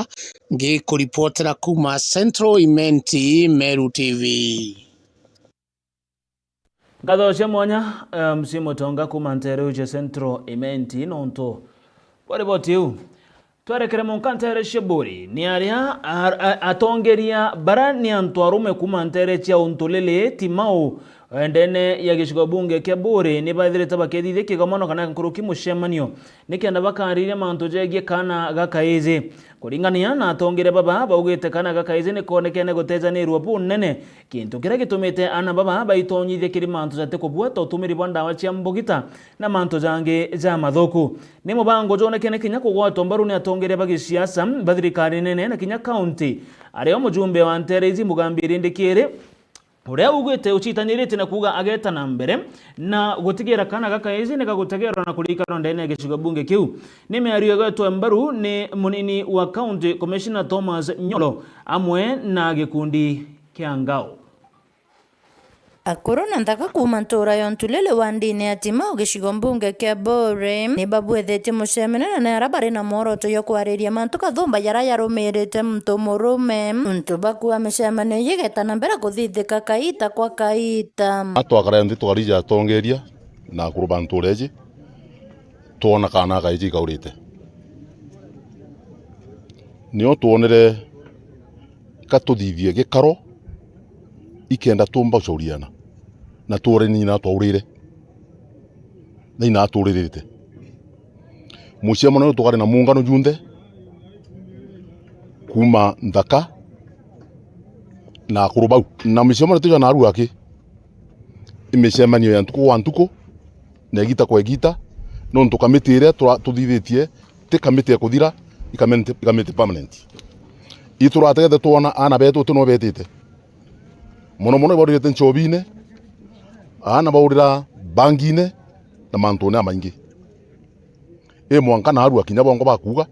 ngikuripotera kuuma Central Imenti, Meru T V. Nkatho cia mwanya, eh, M C Mutonga kuuma nteere iu cia Central Imenti nontu bwa riboti iu. Twerekere munka nteere cia Buuri, ni aria a-, a-, atongeria bara ni antu arume kuuma nteere cia Untulili, Timau, eh, ndene ya gicigo bunge kia Buuri, ni baithirite bakethithia kigomono kana nkuruki mucemanio, nikenda bakariria mantu jegie kaana ga kaiji. Kuringania na atongeria baba, baugite kaana ga kaiji ni koonekene gutejanirua bunene, gintu kiria gitumite aana baba baitonyithia kiri mantu jati kubua ta utumiri bwa ndawa cia mbugita na mantu jangi ja mathuku. Ni mubango jwonekene kinya kugwatwa mbaru ni atongeria ba gisiasa ba thirikari nene na kinya kaunti, ario mujumbe wa nteere iji Mugambi Rindikiri, uria ugwite ucitanirite na kuuga ageeta na mbere na gutigira kaana ga kaiji ni gagutegerwa na kuriikarwa ndene ya gicigo bunge kiu. Ni miario igwetwe mbaru ni munini wa County Commissioner Thomas Nyolo amwe na gikundi kia Ngao. Akuru na nthaka kuuma ntuura ya Untulili wa ndini ya Timau gicigo mbunge kia Buuri ni babwithitie mucemanio na ni aria bari na mworoto jwa kwariria mantu kathumba jaria jarumirite muntu murume. Untu bakua micemanio iji igeeta na mbere kuthithika kaita kwa kaita. A twakara nthi tukarija atongeria na akuru ba ntuura iji, twona kaana kaiji kaurite. Nio twonere ka tuthithie gikaro ikenda tuumba gucauriana na tuure ni nyina twaurire na nyina aturirite. Mucemanio uyu tukari na muungano junthe kuuma nthaka, na akuru bau. Na micemanio tija narua aki, i micemanio ya ntuku gwa ntuku, na igita kwa igita, nontu kamiti iria tura-, tuthithitie ti kamiti ya kuthira, i kamiti, i kamiti permanent. Iturategete twona aana betu uti no betite. Mono mono ibaurite nchobine, aana baurira bangine na mantune amaingi. I mwanka narua kinya bongwa bakuuga,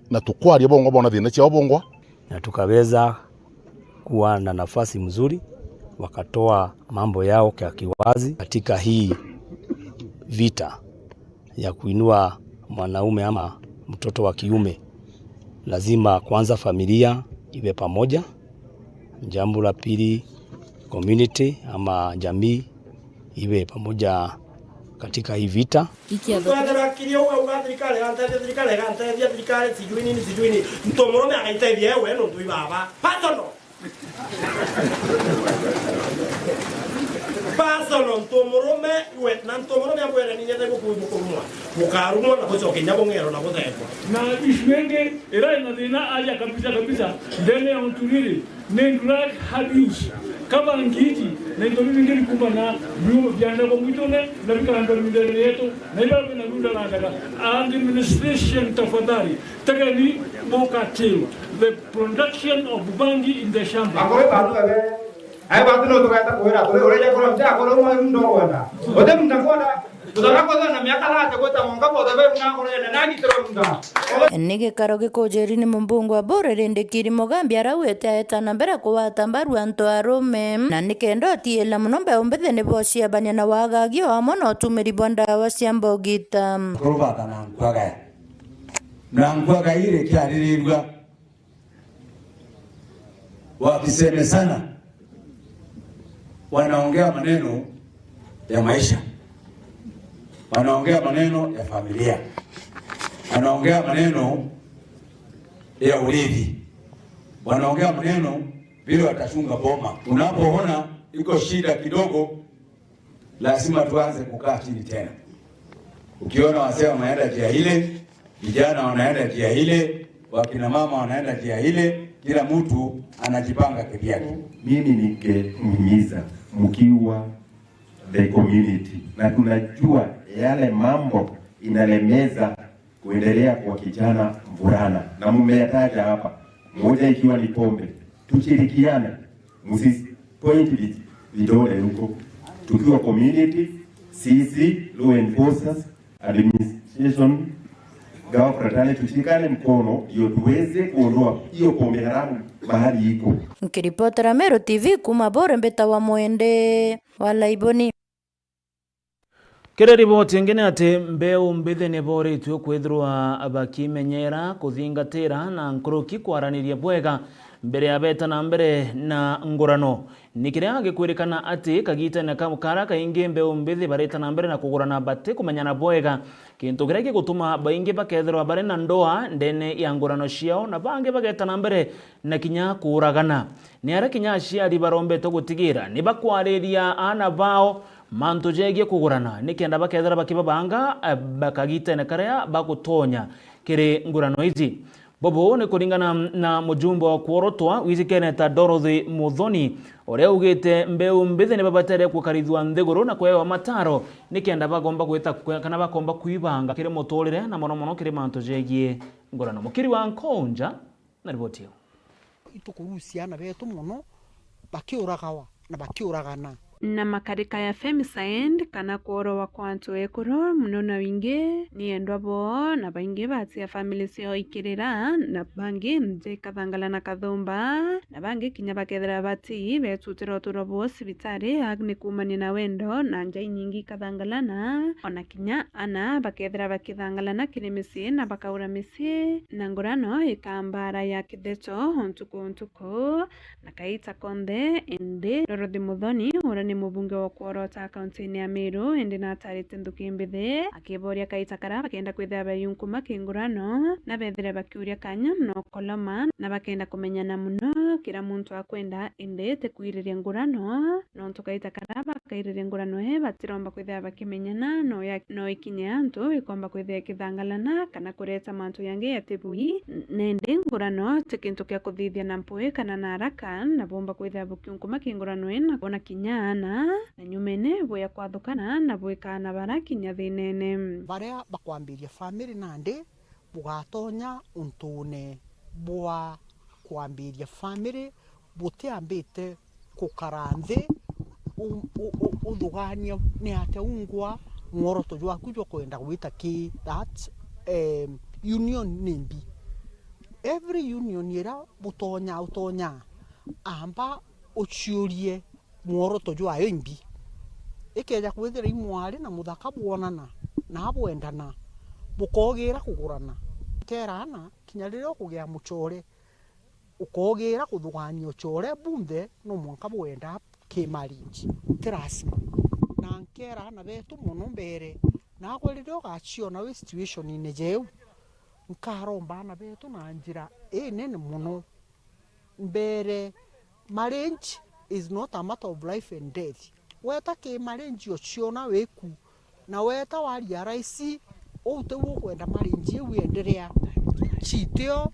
na tukwaria bongwa bona thina ciao bongwa. Na tukaweza kuwa na nafasi mzuri, wakatoa mambo yao kwa kiwazi katika hii vita ya kuinua mwanaume ama mtoto wa kiume. Lazima kwanza familia iwe pamoja. Jambo la pili, community ama jamii iwe pamoja katika hii vita. Ikiatho Twethera kiria uu auga, "Thirikari igantethia, thirikari igantethia, thirikari sijui nini, sijui nini." Mtu murume agaitethia ewe nuntu i baba. Personal. Personal, mtu murume iwe, na mtu murume abwere ni nyenda gukurumwa. Mukarumwa na gucokia inya bung'ero na guthengwa. Na issue ingi ira ina thina aja kabisa kabisa ndene ya unturiri ni drug abuse. Kaba ngiji na into bibi ngiri kumana biumo biandagwa mwitune na bikandwa mindene yetu na ibara bina runda randaga. Administration, tafadhali, tegeni boka till the production of bangi in the shamba. Akore bantu bebe. Ai bantu no tukaeta kwira, kore ureja kore mja, kore umwe ndo kwenda. Ote mtakwenda. Tutaka kwenda na miaka thate gwita monga bothe be mna kore na nani tiro mna. Ni gikaro gikujiri ni mumbungu wa Buri rindi Kiri Mugambi arauite aeta na mbere kugwata mbaru antu arume, na nikenda utiila mono mbeu mbithi ni bociabania na wagagia o amwe na utumiri bwa ndawa cia mbogita. Kurubata na nkwagaya. Na nkwagaya iri kiaririrua. Wakisemezana, wanaongea maneno ya maisha, wanaongea maneno ya familia, wanaongea maneno ya urithi, wanaongea maneno vile watachunga boma. Unapoona iko shida kidogo, lazima tuanze kukaa chini tena. Ukiona wasee wameenda njia ile, vijana wanaenda njia ile, wakina mama wanaenda njia ile, kila mtu anajipanga kivyake. Mimi ningemhimiza mkiwa the community, na tunajua yale mambo inalemeza kuendelea kwa kijana mvulana, na mmeyataja hapa, moja ikiwa ni pombe. Tushirikiane, msi point vi-, vidole huko. Tukiwa community, sisi, law enforcers, administration, government, tushikane mkono ndio tuweze kuondoa hiyo pombe haramu mahali iko. Nkiripotera Meru T V kuma Bore, mbitawa Mwende wa Laiboni. Kiri riboti ingi ni ati mbeu mbithi ni boritue kwithirwa bakimenyera, kuthingatira na nkuruki kwaraniria bwega mbere ya beta na mbere na ngurano. Ni kiria gikwirikana ati kagitene kau kara kaingi mbeu mbithi bareta na mbere na kugurana batikumenyana bwega, kintu kiria gigutuma baingi bakethirwa bari na ndoa ndene ya ngurano ciao na bangi bageta na mbere na kinya kuuragana. Ni aria kinya aciari barombetwe gutigira ni bakwariria aana bao mantu jegie kugurana, nikenda bakethira bakibabanga, eh, ba-, kagitene karia bagutonya kiri ngurano iji. Bubu ni kuringana na mujumbe wa kworotwa witikene ta Dorothy Muthoni, uria ugite mbeu mbithi ni babatere gukarithua nthiguru na kwewa mataro, nikenda bagomba gwita kwe-, kana bakomba kwibanga kiri muturire, na mono mono kiri mantu jegie ngurano. Mukiri wa Nkonja na riboti iyo. Itukurucia aana betu mono, bakiuragawa na bakiuragana. Na makarika ya femicide, kana kworowa kwa antu ekuru mono na wingi, ni endwa boo, na baingi batia family ciao ikirira, na bangi nje ikathangala na kathumba, na bangi kinya bakethira bati betutira uturo bwoo cibitari, ag ni kuumania na wendo na nja inyingi ikathangalana, ona kinya ana bakethira bakithangalana kiri micii na bakaura micii, na ngurano ikambara ya kitheto o ntuku o ntuku, na kaita konthe. Indi Dorothy Muthoni, uria ni mubunge wa kworota kaunti-ini ya Meru, indi natarite nthuki mbithi, akiboria kaita kara bakenda kwithira bayunkuma kingurano, na bethire bakiuria kanya no koloma, na bakenda kumenyana mono, kira muntu akwenda, indi ti kwiriria ngurano, nontu kaita kara bakairiria ngurano ii batiromba kwithira bakimenyana, no ya, no ikinya antu ikomba kwithira ikithangalana kana kureta mantu yangi yatibui, n-, nindi ngurano ti kintu kia kuthithia na mpui kana na haraka, na bomba kwithira bukiunkuma kingurano ii na kwona kinya ana, na nyumene buya kwathukana na bwikana bara kinya thinene. Baria bakwambiria family nandi bugatonya untune bwa kwambiria family, butiambite gukara nthi u-, u-, u-, uthugania ni atia ungwa mworoto jwaku jwa kwenda gwita ki that, em, union ni mbi. Every union iria butonya, utonya, amba uciurie mworoto jwayo imbi. Ikeja kwithira i mwari na muthaka bwonana, na bwendana, bukogira kugurana. Kera ana, kinya riria ukugia mucore, ukogira kuthugania ucore bunthe, no mwanka bwenda ki marriage. Ti lazima. Na nkera ana betu mono mbere, nagwe riria ugaciona wi situation-ine jeu, nkaromba ana betu na njira inene mono. Mbere, marriage is not a matter of life and death. Weta ki marriage uciona wiku, na weta wa realize uu tiu ukwenda marriage iu ienderea. Citio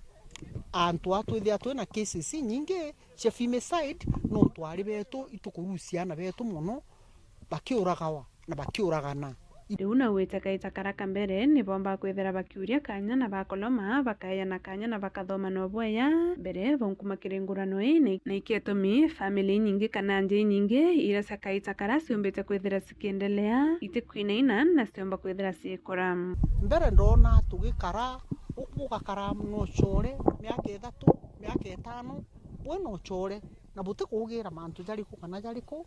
antu a twithia twina cases inyingi cia femicide, nontu ari betu itukurucia ana betu mono, bakiuragawa na bakiuragana. Riu na gwite kaita kara ka mbere, ni boomba kwithira bakiuria kanya na bakoloma, bakaeana kanya na bakathoma na ubweya mbere baunkuma kiri ngurano ii, na, na ikio itumi family inyingi kana nja inyingi iria cia kaita kara ciumbite kwithira cikiendelea, itikwinaina na ciumba kwithira ciikura. Mbere ndona tugikara, u-, ugakara na ucore miaka ithatu, miaka itano, wi na ucore, na butikugira mantu jariku kana jariku,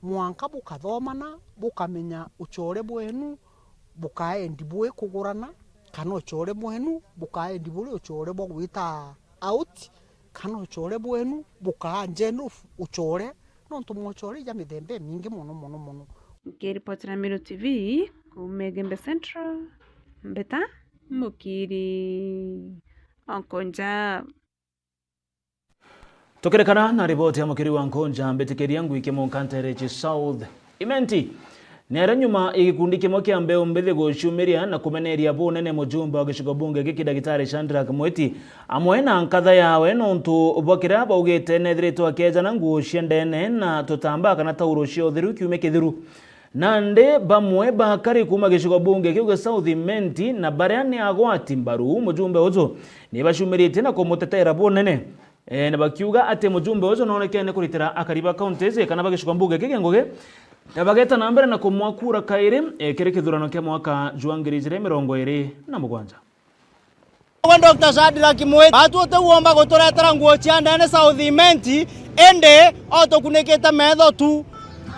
mwanka bukathomana, bukamenya ucore bwenu bukaendi bwi kugurana, kana ucore bwenu bukaendi buri ucore bwa gwita out, kana ucore bwenu bukaa general ucore, nontu mwocore ja mithemba imingi mono, mono, mono. Nkiripotera Meru T V, kuuma Igembe Central, Mbeta Mukiri, Onkonja. Tukirekana na riboti ya Mukiri wa Nkonja, mbitikiria ngwikie munka nterechi South Imenti. Niaria nyuma ya gikundi kimwe kia mbeu mbithi guciumiria na kumeneria bunene mujumbe wa gicigo bunge giki Dagitari Shadrack Mwiti, amwe na nkatha yawe nontu bwa kiria baugite nethiritwe akejana nguo cia ndene na tutambaa kana tauro cia utheru kiumia kithiru. Nandi bamwe bakari kuuma gicigo bunge kiu gia South Imenti na baria ni agwati mbaru mujumbe uju ni bacumiritie na kumutetera bunene, e, na bakiuga ati mujumbe uju noonekene kuritira akari ba counties kana ba gicigo bunge kiki ngugi, na bageta na mbere na kumwakura kairi, e, kiri kithurano kia mwaka jwa ngiri ijiri mirongo iri na mugwanja. We Doctor Shadrack Mwiti, atu uti womba guturetera nguo cia ndene South Imenti, indi o tukunikite metho tu.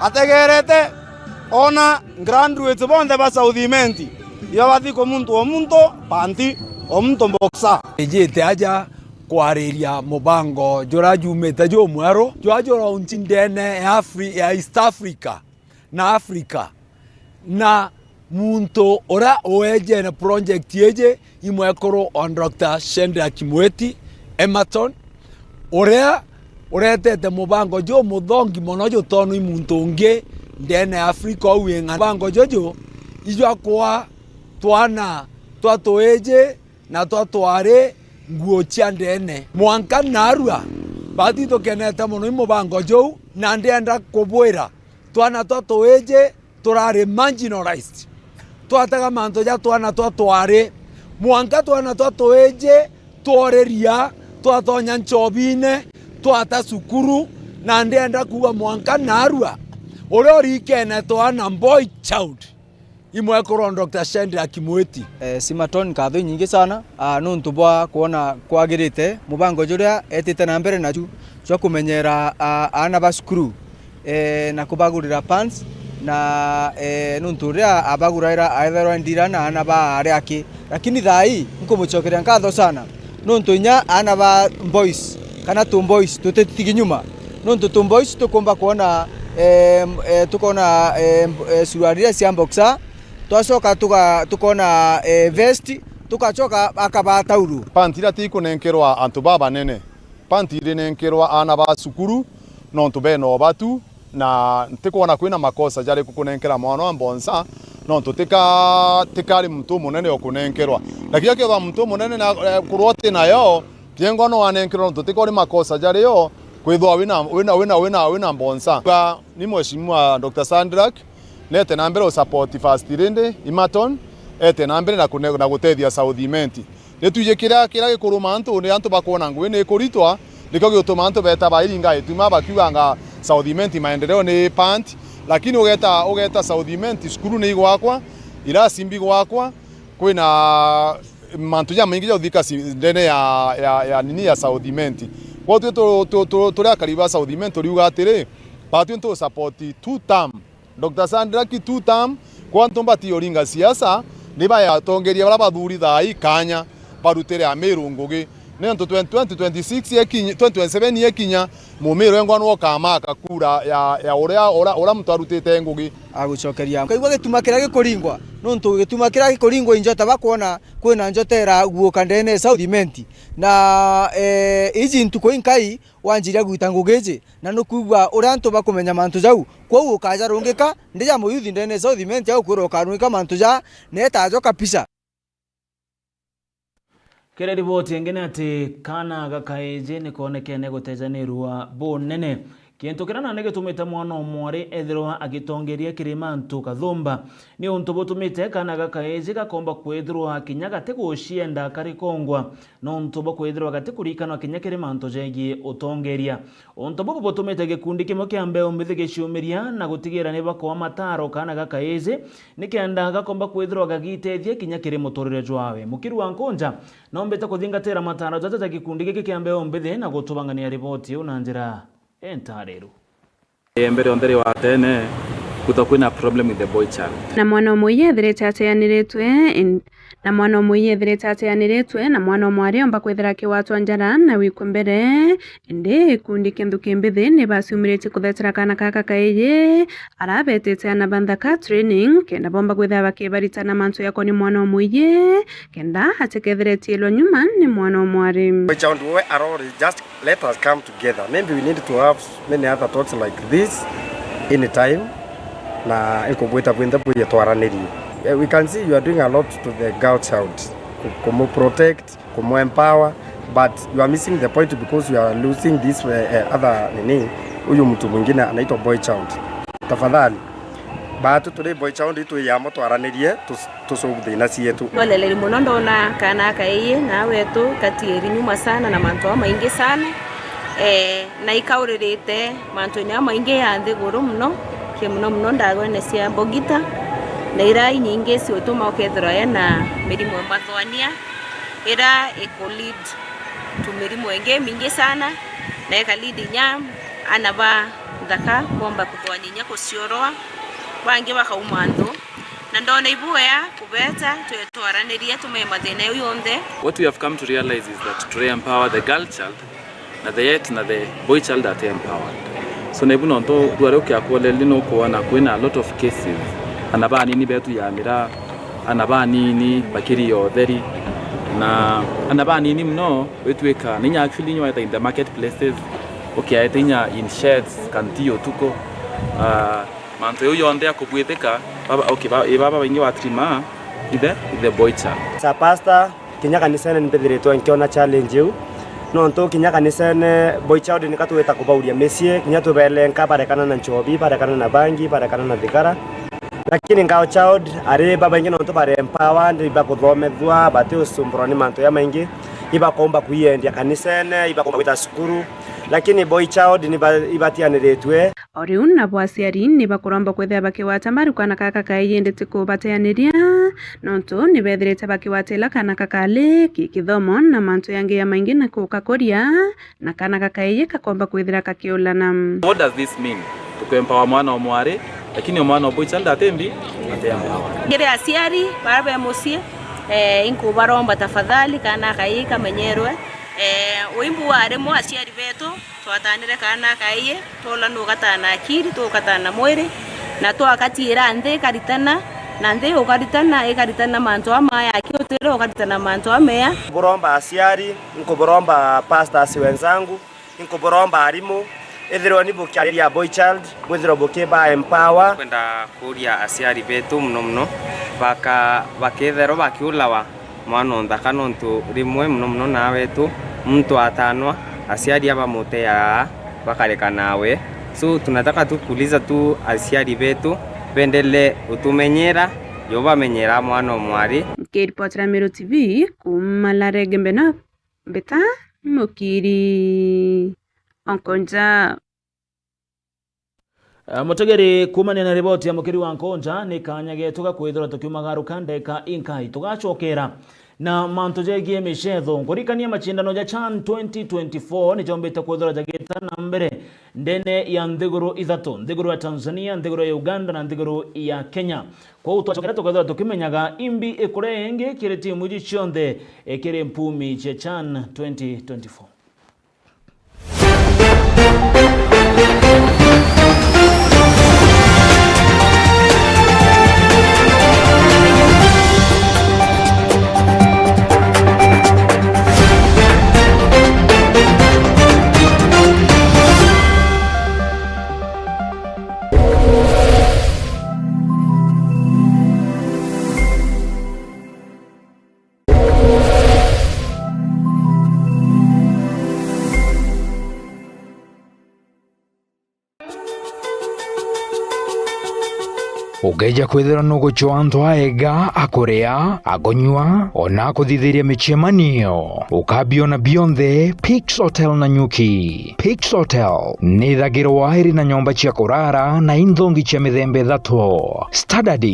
Ategerete ona graduates bonthe ba South Imenti, iba bathi kumuntu o muntu panti, o muntu boxer. Ijite aja kwariria mubango jura jumite jumweru, jwa juraunchi ndene ya Afri-, ya East Africa na Africa. Na muntu uria uejene project iji i mwekuru o Doctor Shadrack Mwiti Emerton, uria uretete mubango jumuthongi mono jutonwi muntu ungi ndene ya Africa ou ing'ana. Mubango juju ijwa kwa twana twa tuiji na twa twari nguo cia ndene. Mwanka narua, bati tukenete mono i mubango juu, na ndienda kubwira, twana twa tuiji turari marginalized. Twatega mantu ja twana twa twari, mwanka twana twa tuiji tworiria, twatonya nchobine, twata cukuru, na ndienda kuuga mwanka narua, uria urikene twana boy child, i mwekuru o Doctor Shadrack Mwiti. Eh, Simaton, nkatho inyingi sana, ah, nuntu bwa kwona kwagirite mubango juria etite na mbere nachu jwa kumenyera, ah, aana ba cukuru, eh, na kubagurira pants, na, eh, nuntu riria abaguraira aethairwa ndira na aana ba ari aki. Lakini thaa ii, nkumucokeria nkatho sana, nuntu inya aana ba boys, kana tu boys, tutitigi nyuma, nuntu tu boys tukumba kwona Em, eh, tukona, em, eh, suruari iria cia boxer, twacoka tuga-, tukona, eh, vest, tugacoka akabaa tauru. Pant iria ti ikunenkerwa antu babanene. Pant irinenkerwa aana ba cukuru, nontu bena ubatu, na ntikwona kwina makosa jariku kunenkera mwana wa mbonsa, nontu tika-, tikari muntu umunene ukunenkerwa. Na kinya kethirwa muntu umunene na, eh, kurwa uti nayo, kiengwa no anenkerwa nontu tikori makosa jario, kwithirwa wina, wina, wina, wina, wina mbonsa. Ga, ni Mheshimiwa Doctor Sandrak, nete na mbere usupport First Lady Imaton, ete na mbere na kune-, na gutethia South Imenti. Ni twiji kiria, kiria gikuruma antu, ni antu bakwona ngugi ni ikuritwa, nikio gituma antu beta bairinga ituma bakiuganga South Imenti maendeleo ni pant, lakini ugeta, ugeta South Imenti, cukuru ni igwakwa, irasi imbi gwakwa, kwina mantu jamaingi ja uthika ci-, ndene ya, ya, ya nini ya South Imenti. Kwou twi tu-, tu-, tu-, turi akari ba South Imenti turiuga atiri, batwi tu support two term. Doctor Sandra ki two term, kwa antu mbati uringa siasa, ni bayatongeria bara bathuri thaa ii kanya barutire Amiru ngugi. Nontu twenty twenty-six yekinya, twenty twenty-seven yekinya, Mumiru engwa nwo ukamaka kura ya, ya uria, uria, uria muntu arutite ngugi. Agucokeria. Ukaigua gituma kiria gikuringwa, nontu gituma kiria gikuringwa i njota bakwona kwina njota iraguuka ndene ya South Imenti. Na, eh, iji ntuku inkai wanjiria gwita ngugi iji, na nukwigua uria antu bakumenya mantu jau. Kwou ukajarungika, ndija muyuthi ndene ya South Imenti au kwirwa ukarungika mantu ja, na etajo kabisa. Kiri riboti ingi ni ati kaana ga kaiji ni koonekene gutejanirua bunene. Kintu kiria nandi gitumite mwana o mwari ethirwa agitongeria kiri mantu kathumba. Ni untu butumite kaana ga kaiji gakomba kwithirwa kinya gatigucienda kari kongwa, nontu bwa kwithirwa gatikurikanwa kinya kiri mantu jegii utongeria. Untu bubu butumite gikundi kimwe kia mbeu mbithi giciumiria na gutigira ni bakoa mataro kaana ga kaiji, nikenda gakomba kwithirwa gagitethia kinya kiri muturire jwawe. Mukiri wa Nkunja noombite kuthingatira mataro jaja ja gikundi giki kia mbeu mbithi na gutubangania riboti iu na njira entariru. Mbere onthe ri wa tene, kutha kwina problem with the boy child. Na mwana o muiya ethirite ateaniritwe, in-, na mwana o muiya ethirite ateaniritwe, na mwana o mwari omba kwithira akigwatwa njara na wikwe mbere, indi gikundi kia nthuki mbithi ni baciumiritie kuthetera kaana kaka kaiji, arabetite ana ba nthaka training, kenda bomba kwithira bakibaritana mantu jakonie mwana o muiya, kenda atikethire atielwa nyuma ni mwana o mwari. Boy child we are all just Let us come together. Maybe we need to have many other talks like this anytime, na inkubwita bwinthe bwije twaranirie. Eh, we can see you are doing a lot to the girl child, ku-, kumu protect, kumu empower, but you are missing the point because you are losing this, eh, eh, other nini, huyu mtu mwingine anaitwa boy child. Tafadhali. Baatu turi boy child itwiyamo twaranirie, tus-, tusolve thina cietu. Mpoleleli mono ndona kaana aka ii na wetu katieri nyuma sana na mantu jamaingi sana, eh, na ikauririte mantuini jamaingi ya nthiguru mono, ki mono mono ndagwene cia mbogita, na iria inyingi ciutuma ukethirwa ena mirimo ya mathwania, iria iku lead to mirimo ingi mingi sana, na ika lead inya ana ba nthaka bomba kuthwania inya kuciorwa, bangi bakauma nthu. Na ndona ibuea kubeta twetwaraniria tumenye mathina jau jonthe. What we have come to realize is that to empower the girl child, na the yet na the boy child ati empowered. So na ibu nontu rwari ukiakwoleli nukwona kwina a lot of cases, ana banini betu ya miraa, ana banini bakiria utheri, na ana banini mono witwika ninya actually inya weta in the marketplaces, ukiaete inya in sheds, kanti utuku. Ah, mantu jau jonthe akubwithika, baba, okay, ba-, i baba baingi watrima, ithe, ithe boy child. As a pastor, kinya kanisene ni mbithiritwe nkiona challenge iu. Nontu kinya kanisene, boy child nika tugita kubauria micii, kinya tubelenka barekana na nchobi, barekana na bangi, barekana na thigara. Lakini girl child, ari babaingi nontu bari empowered, ibakuthomethua, batiusumburwa ni mantu jamaingi, ibakomba kwiendia kanisene, ibakomba gwita cukuru. Lakini boy child ni ba-, ibatianiritue. O riu nabo aciari ni bakuromba kwithira bakigwata mbaru kaana kaka kaiji indi ti kubateaniria, nontu ni bethirite bakigwatila kaana kakali ki kithomo na mantu jangi jamaingi na kukakuria, na kaana kakaiji kakomba kwithira kakiulana. What does this mean? Tukwempower mwana o mwari, lakini o mwana o boy child atimbi, atempower. Kiri aciari bara be mucii, eh, inkubaromba tafadhali kaana kaiji kamenyerwe, eh, uimbu wa rimwe aciari betu, Twatanire kaana kaii, twola nu gatana akiri, tugatana mwiri, na twakatiira nthi ikaritana, na nthi ukaritana, ikaritana mantu amaya aki utire ukaritana mantu amea. Nkuburomba aciari, nkuburomba pastors wenzangu, nkuburomba arimu, ithirwe ni bukiariria boy child, bwithirwe bukiba empower. Kwenda kuria aciari betu muno muno baka-, baketherwa bakiulawa mwana o nthaka, nontu rimwe muno muno na wetu muntu atanwa, aciari abamuteaa bakareka nawe. So tunataka tu kuuliza tu aciari betu bendele utumenyera, jo bamenyera mwana o mwari. Nkiripotera Meru T V kuuma Larege Mbena, Mbeta Mukiri, Onkonja. Ah, mutegeri, kuumania na riboti ya mukiri wa Nkonja, ni kaanya getu ga kwithirwa tukiumagaruka ndeka inkai. Tugacokera na mantu jegie micetho. Nkurikania macindano ja CHAN twenty twenty-four ni jombite kwithirwa jagita na mbere ndene ya nthiguru ithatu, nthiguru ya Tanzania, nthiguru ya Uganda na nthiguru ya Kenya. Kwou twacokera tukethirwa tukimenyaga imbi ikuria ingi kiri timu iji cionthe, eh, kiri mpumi cia CHAN twenty twenty-four. Ukeeja kwithirwa nugucwa antu aega, akuria, akunyua, ona akuthithiria micemanio, ukabiona bionthe Pix Hotel Nanyuki. Pix Hotel ni ithagirwa iri na nyomba cia kurara na inthongi cia mithemba ithatu: Standard,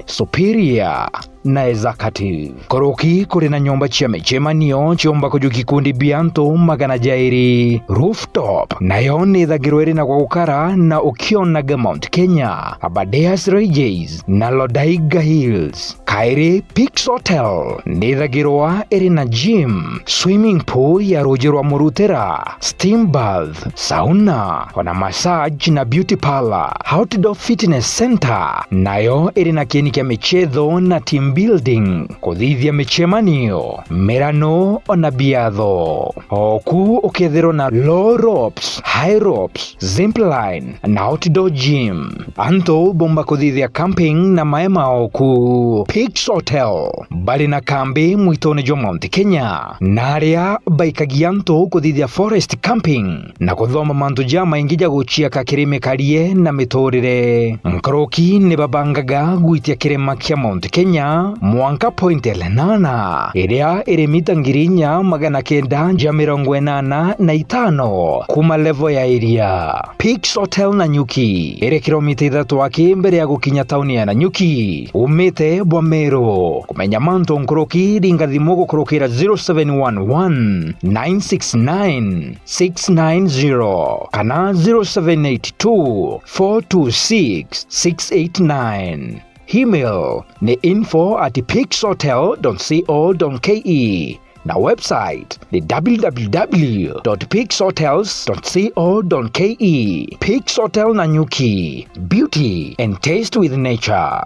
Superior, na Executive. Nkuruki kuri na nyomba cia micemanio ciumba kuju gikundi bia antu magana jairi. Rooftop nayo ni ithagirwa iri na gwa gukara na ukionaga Mount Kenya, Aberdares Ranges na Lodaiga Hills. Kairi, Pix Hotel ni ithagirwa iri na gym, swimming pool ya ruuji rwa Murutira, steam bath, sauna, ona massage na beauty parlor. Outdoor Fitness Center nayo iri na kieni kia michetho na team building, kuthithia micemanio, mirano, ona biatho. Oku ukethirwa na low ropes, high ropes, zipline na outdoor gym. Antu bomba kuthithia camping na maema oku. Pix Hotel bari na kambi mwitone jwa Mount Kenya, na aria baikagia antu kuthithia forest camping na kuthoma mantu jamaingi ja guciaka kiri mikarie na miturire. Nkuruki ni babangaga gwitia kirima kia Mount Kenya mwanka Point Lenana, iria iri mita ngiri inya magana kenda ja mirongo inana na itano kuma level ya iria. Pix Hotel Nanyuki iri kilomita ithatu aki mbere ya gukinya tauni ya Nanyuki, umite bwa Meru. Kumenya mantu nkuruki, ringa thimu gukurukira zero seven one one, nine six nine, six nine zero kana zero seven eight two, four two six, six eight nine. Email ni info at pix hotel dot co dot ke, na website ni w w w dot pix hotels dot co dot ke. Pix Hotel Nanyuki, beauty and taste with nature.